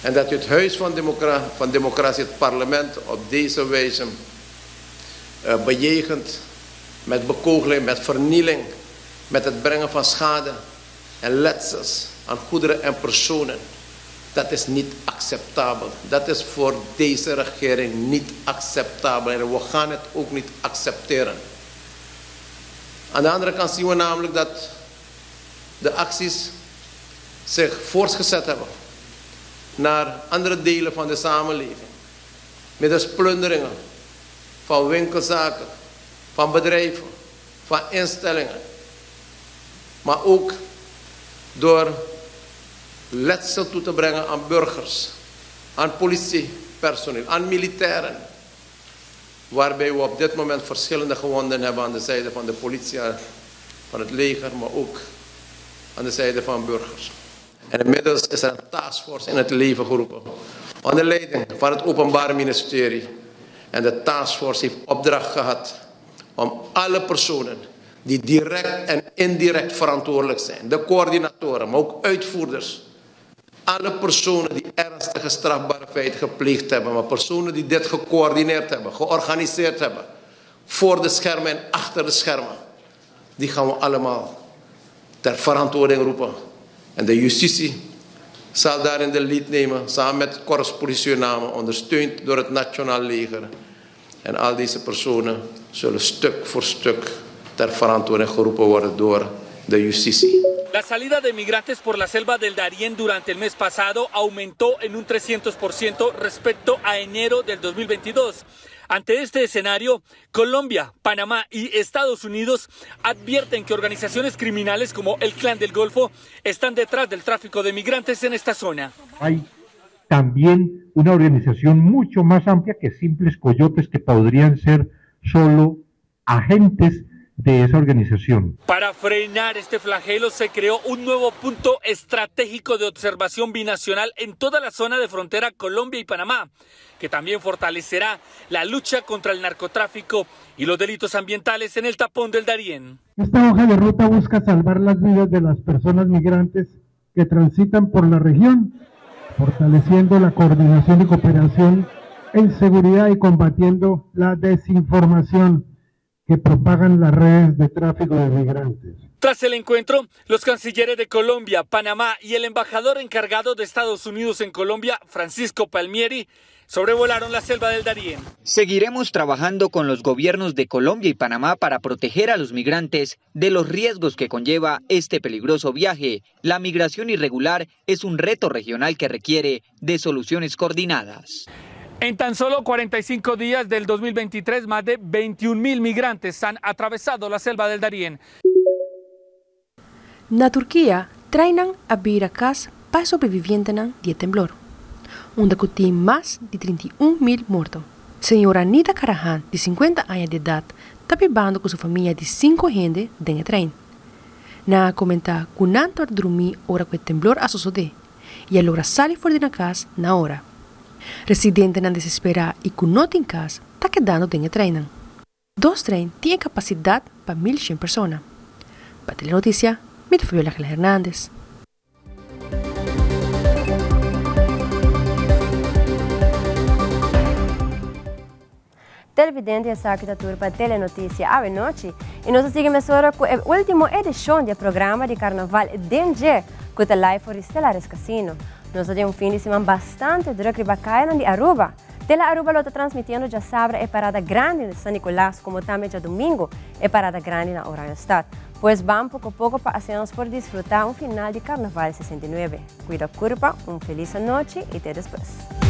En dat u het Huis van, Democra van Democratie, het parlement, op deze wijze bejegent met bekogeling, met vernieling, met het brengen van schade en letsels aan goederen en personen. Dat is niet acceptabel. Dat is voor deze regering niet acceptabel en we gaan het ook niet accepteren. Aan de andere kant zien we namelijk dat de acties zich voortgezet hebben naar andere delen van de samenleving. Middels plunderingen van winkelzaken, van bedrijven, van instellingen. Maar ook door letsel toe te brengen aan burgers, aan politiepersoneel, aan militairen. Waarbij we op dit moment verschillende gewonden hebben aan de zijde van de politie, van het leger, maar ook aan de zijde van burgers. En inmiddels is er een taskforce in het leven geroepen. Onder leiding van het Openbaar Ministerie. En de taskforce heeft opdracht gehad om alle personen die direct en indirect verantwoordelijk zijn, de coördinatoren, maar ook uitvoerders, alle personen die ernstige strafbare feiten gepleegd hebben, maar personen die dit gecoördineerd hebben, georganiseerd hebben, voor de schermen en achter de schermen, die gaan we allemaal ter verantwoording roepen. En de justitie zal daarin de lead nemen, samen met het Korps Politie Suriname, ondersteund door het Nationaal Leger. En al deze personen zullen stuk voor stuk ter verantwoording geroepen worden door de justitie. La salida de migrantes por la selva del Darién durante el mes pasado aumentó en un 300% respecto a enero del 2022. Ante este escenario, Colombia, Panamá y Estados Unidos advierten que organizaciones criminales como el Clan del Golfo están detrás del tráfico de migrantes en esta zona. Hay también una organización mucho más amplia que simples coyotes que podrían ser solo agentes de esa organización. Para frenar este flagelo se creó un nuevo punto estratégico de observación binacional en toda la zona de frontera Colombia y Panamá, que también fortalecerá la lucha contra el narcotráfico y los delitos ambientales en el tapón del Darién. Esta hoja de ruta busca salvar las vidas de las personas migrantes que transitan por la región, fortaleciendo la coordinación y cooperación en seguridad y combatiendo la desinformación que propagan las redes de tráfico de migrantes. Tras el encuentro, los cancilleres de Colombia, Panamá y el embajador encargado de Estados Unidos en Colombia, Francisco Palmieri, sobrevolaron la selva del Darién. Seguiremos trabajando con los gobiernos de Colombia y Panamá para proteger a los migrantes de los riesgos que conlleva este peligroso viaje. La migración irregular es un reto regional que requiere de soluciones coordinadas. En tan solo 45 días del 2023, más de 21 mil migrantes han atravesado la selva del Darién. Na Turkia, treinnan a bira kas pa e sobrevivientenan di e temblor, unda ku tin mas di 31 mil morto. Señora Anita Karahan, di 50 aña di edat, ta bibando ku su famia di sinku hende den e trein. Nan a komentá ku nan tabata drumí ora ku e temblor a sosodé i a logra sali for di nan kas na ora. Residentenan desesperá i ku no tin kas ta kedando den e treinnan. Dos trein tin e kapasidat pa 1100 persona. Pa Telenoticia, Mi ta Fabiola Gil Hernandez. Televidente esaki ta tur pa Telenoticia awe nochi y nos ta sigui mesora cu e ultimo edicion di e programa di Carnaval den dje cu ta live for di Stellaris Casino. Nos ta den un fin di siman bastante druk riba cayanan di Aruba. Tele Aruba lo ta transmitiendo djasabra e parada grandi na San Nicolas como tambe djadomingo e parada grandi na Oranjestad. Pues ban poco poco pa asina nos por disfruta un final di Carnaval 69. Cuida curpa, un feliz anochi y te despues.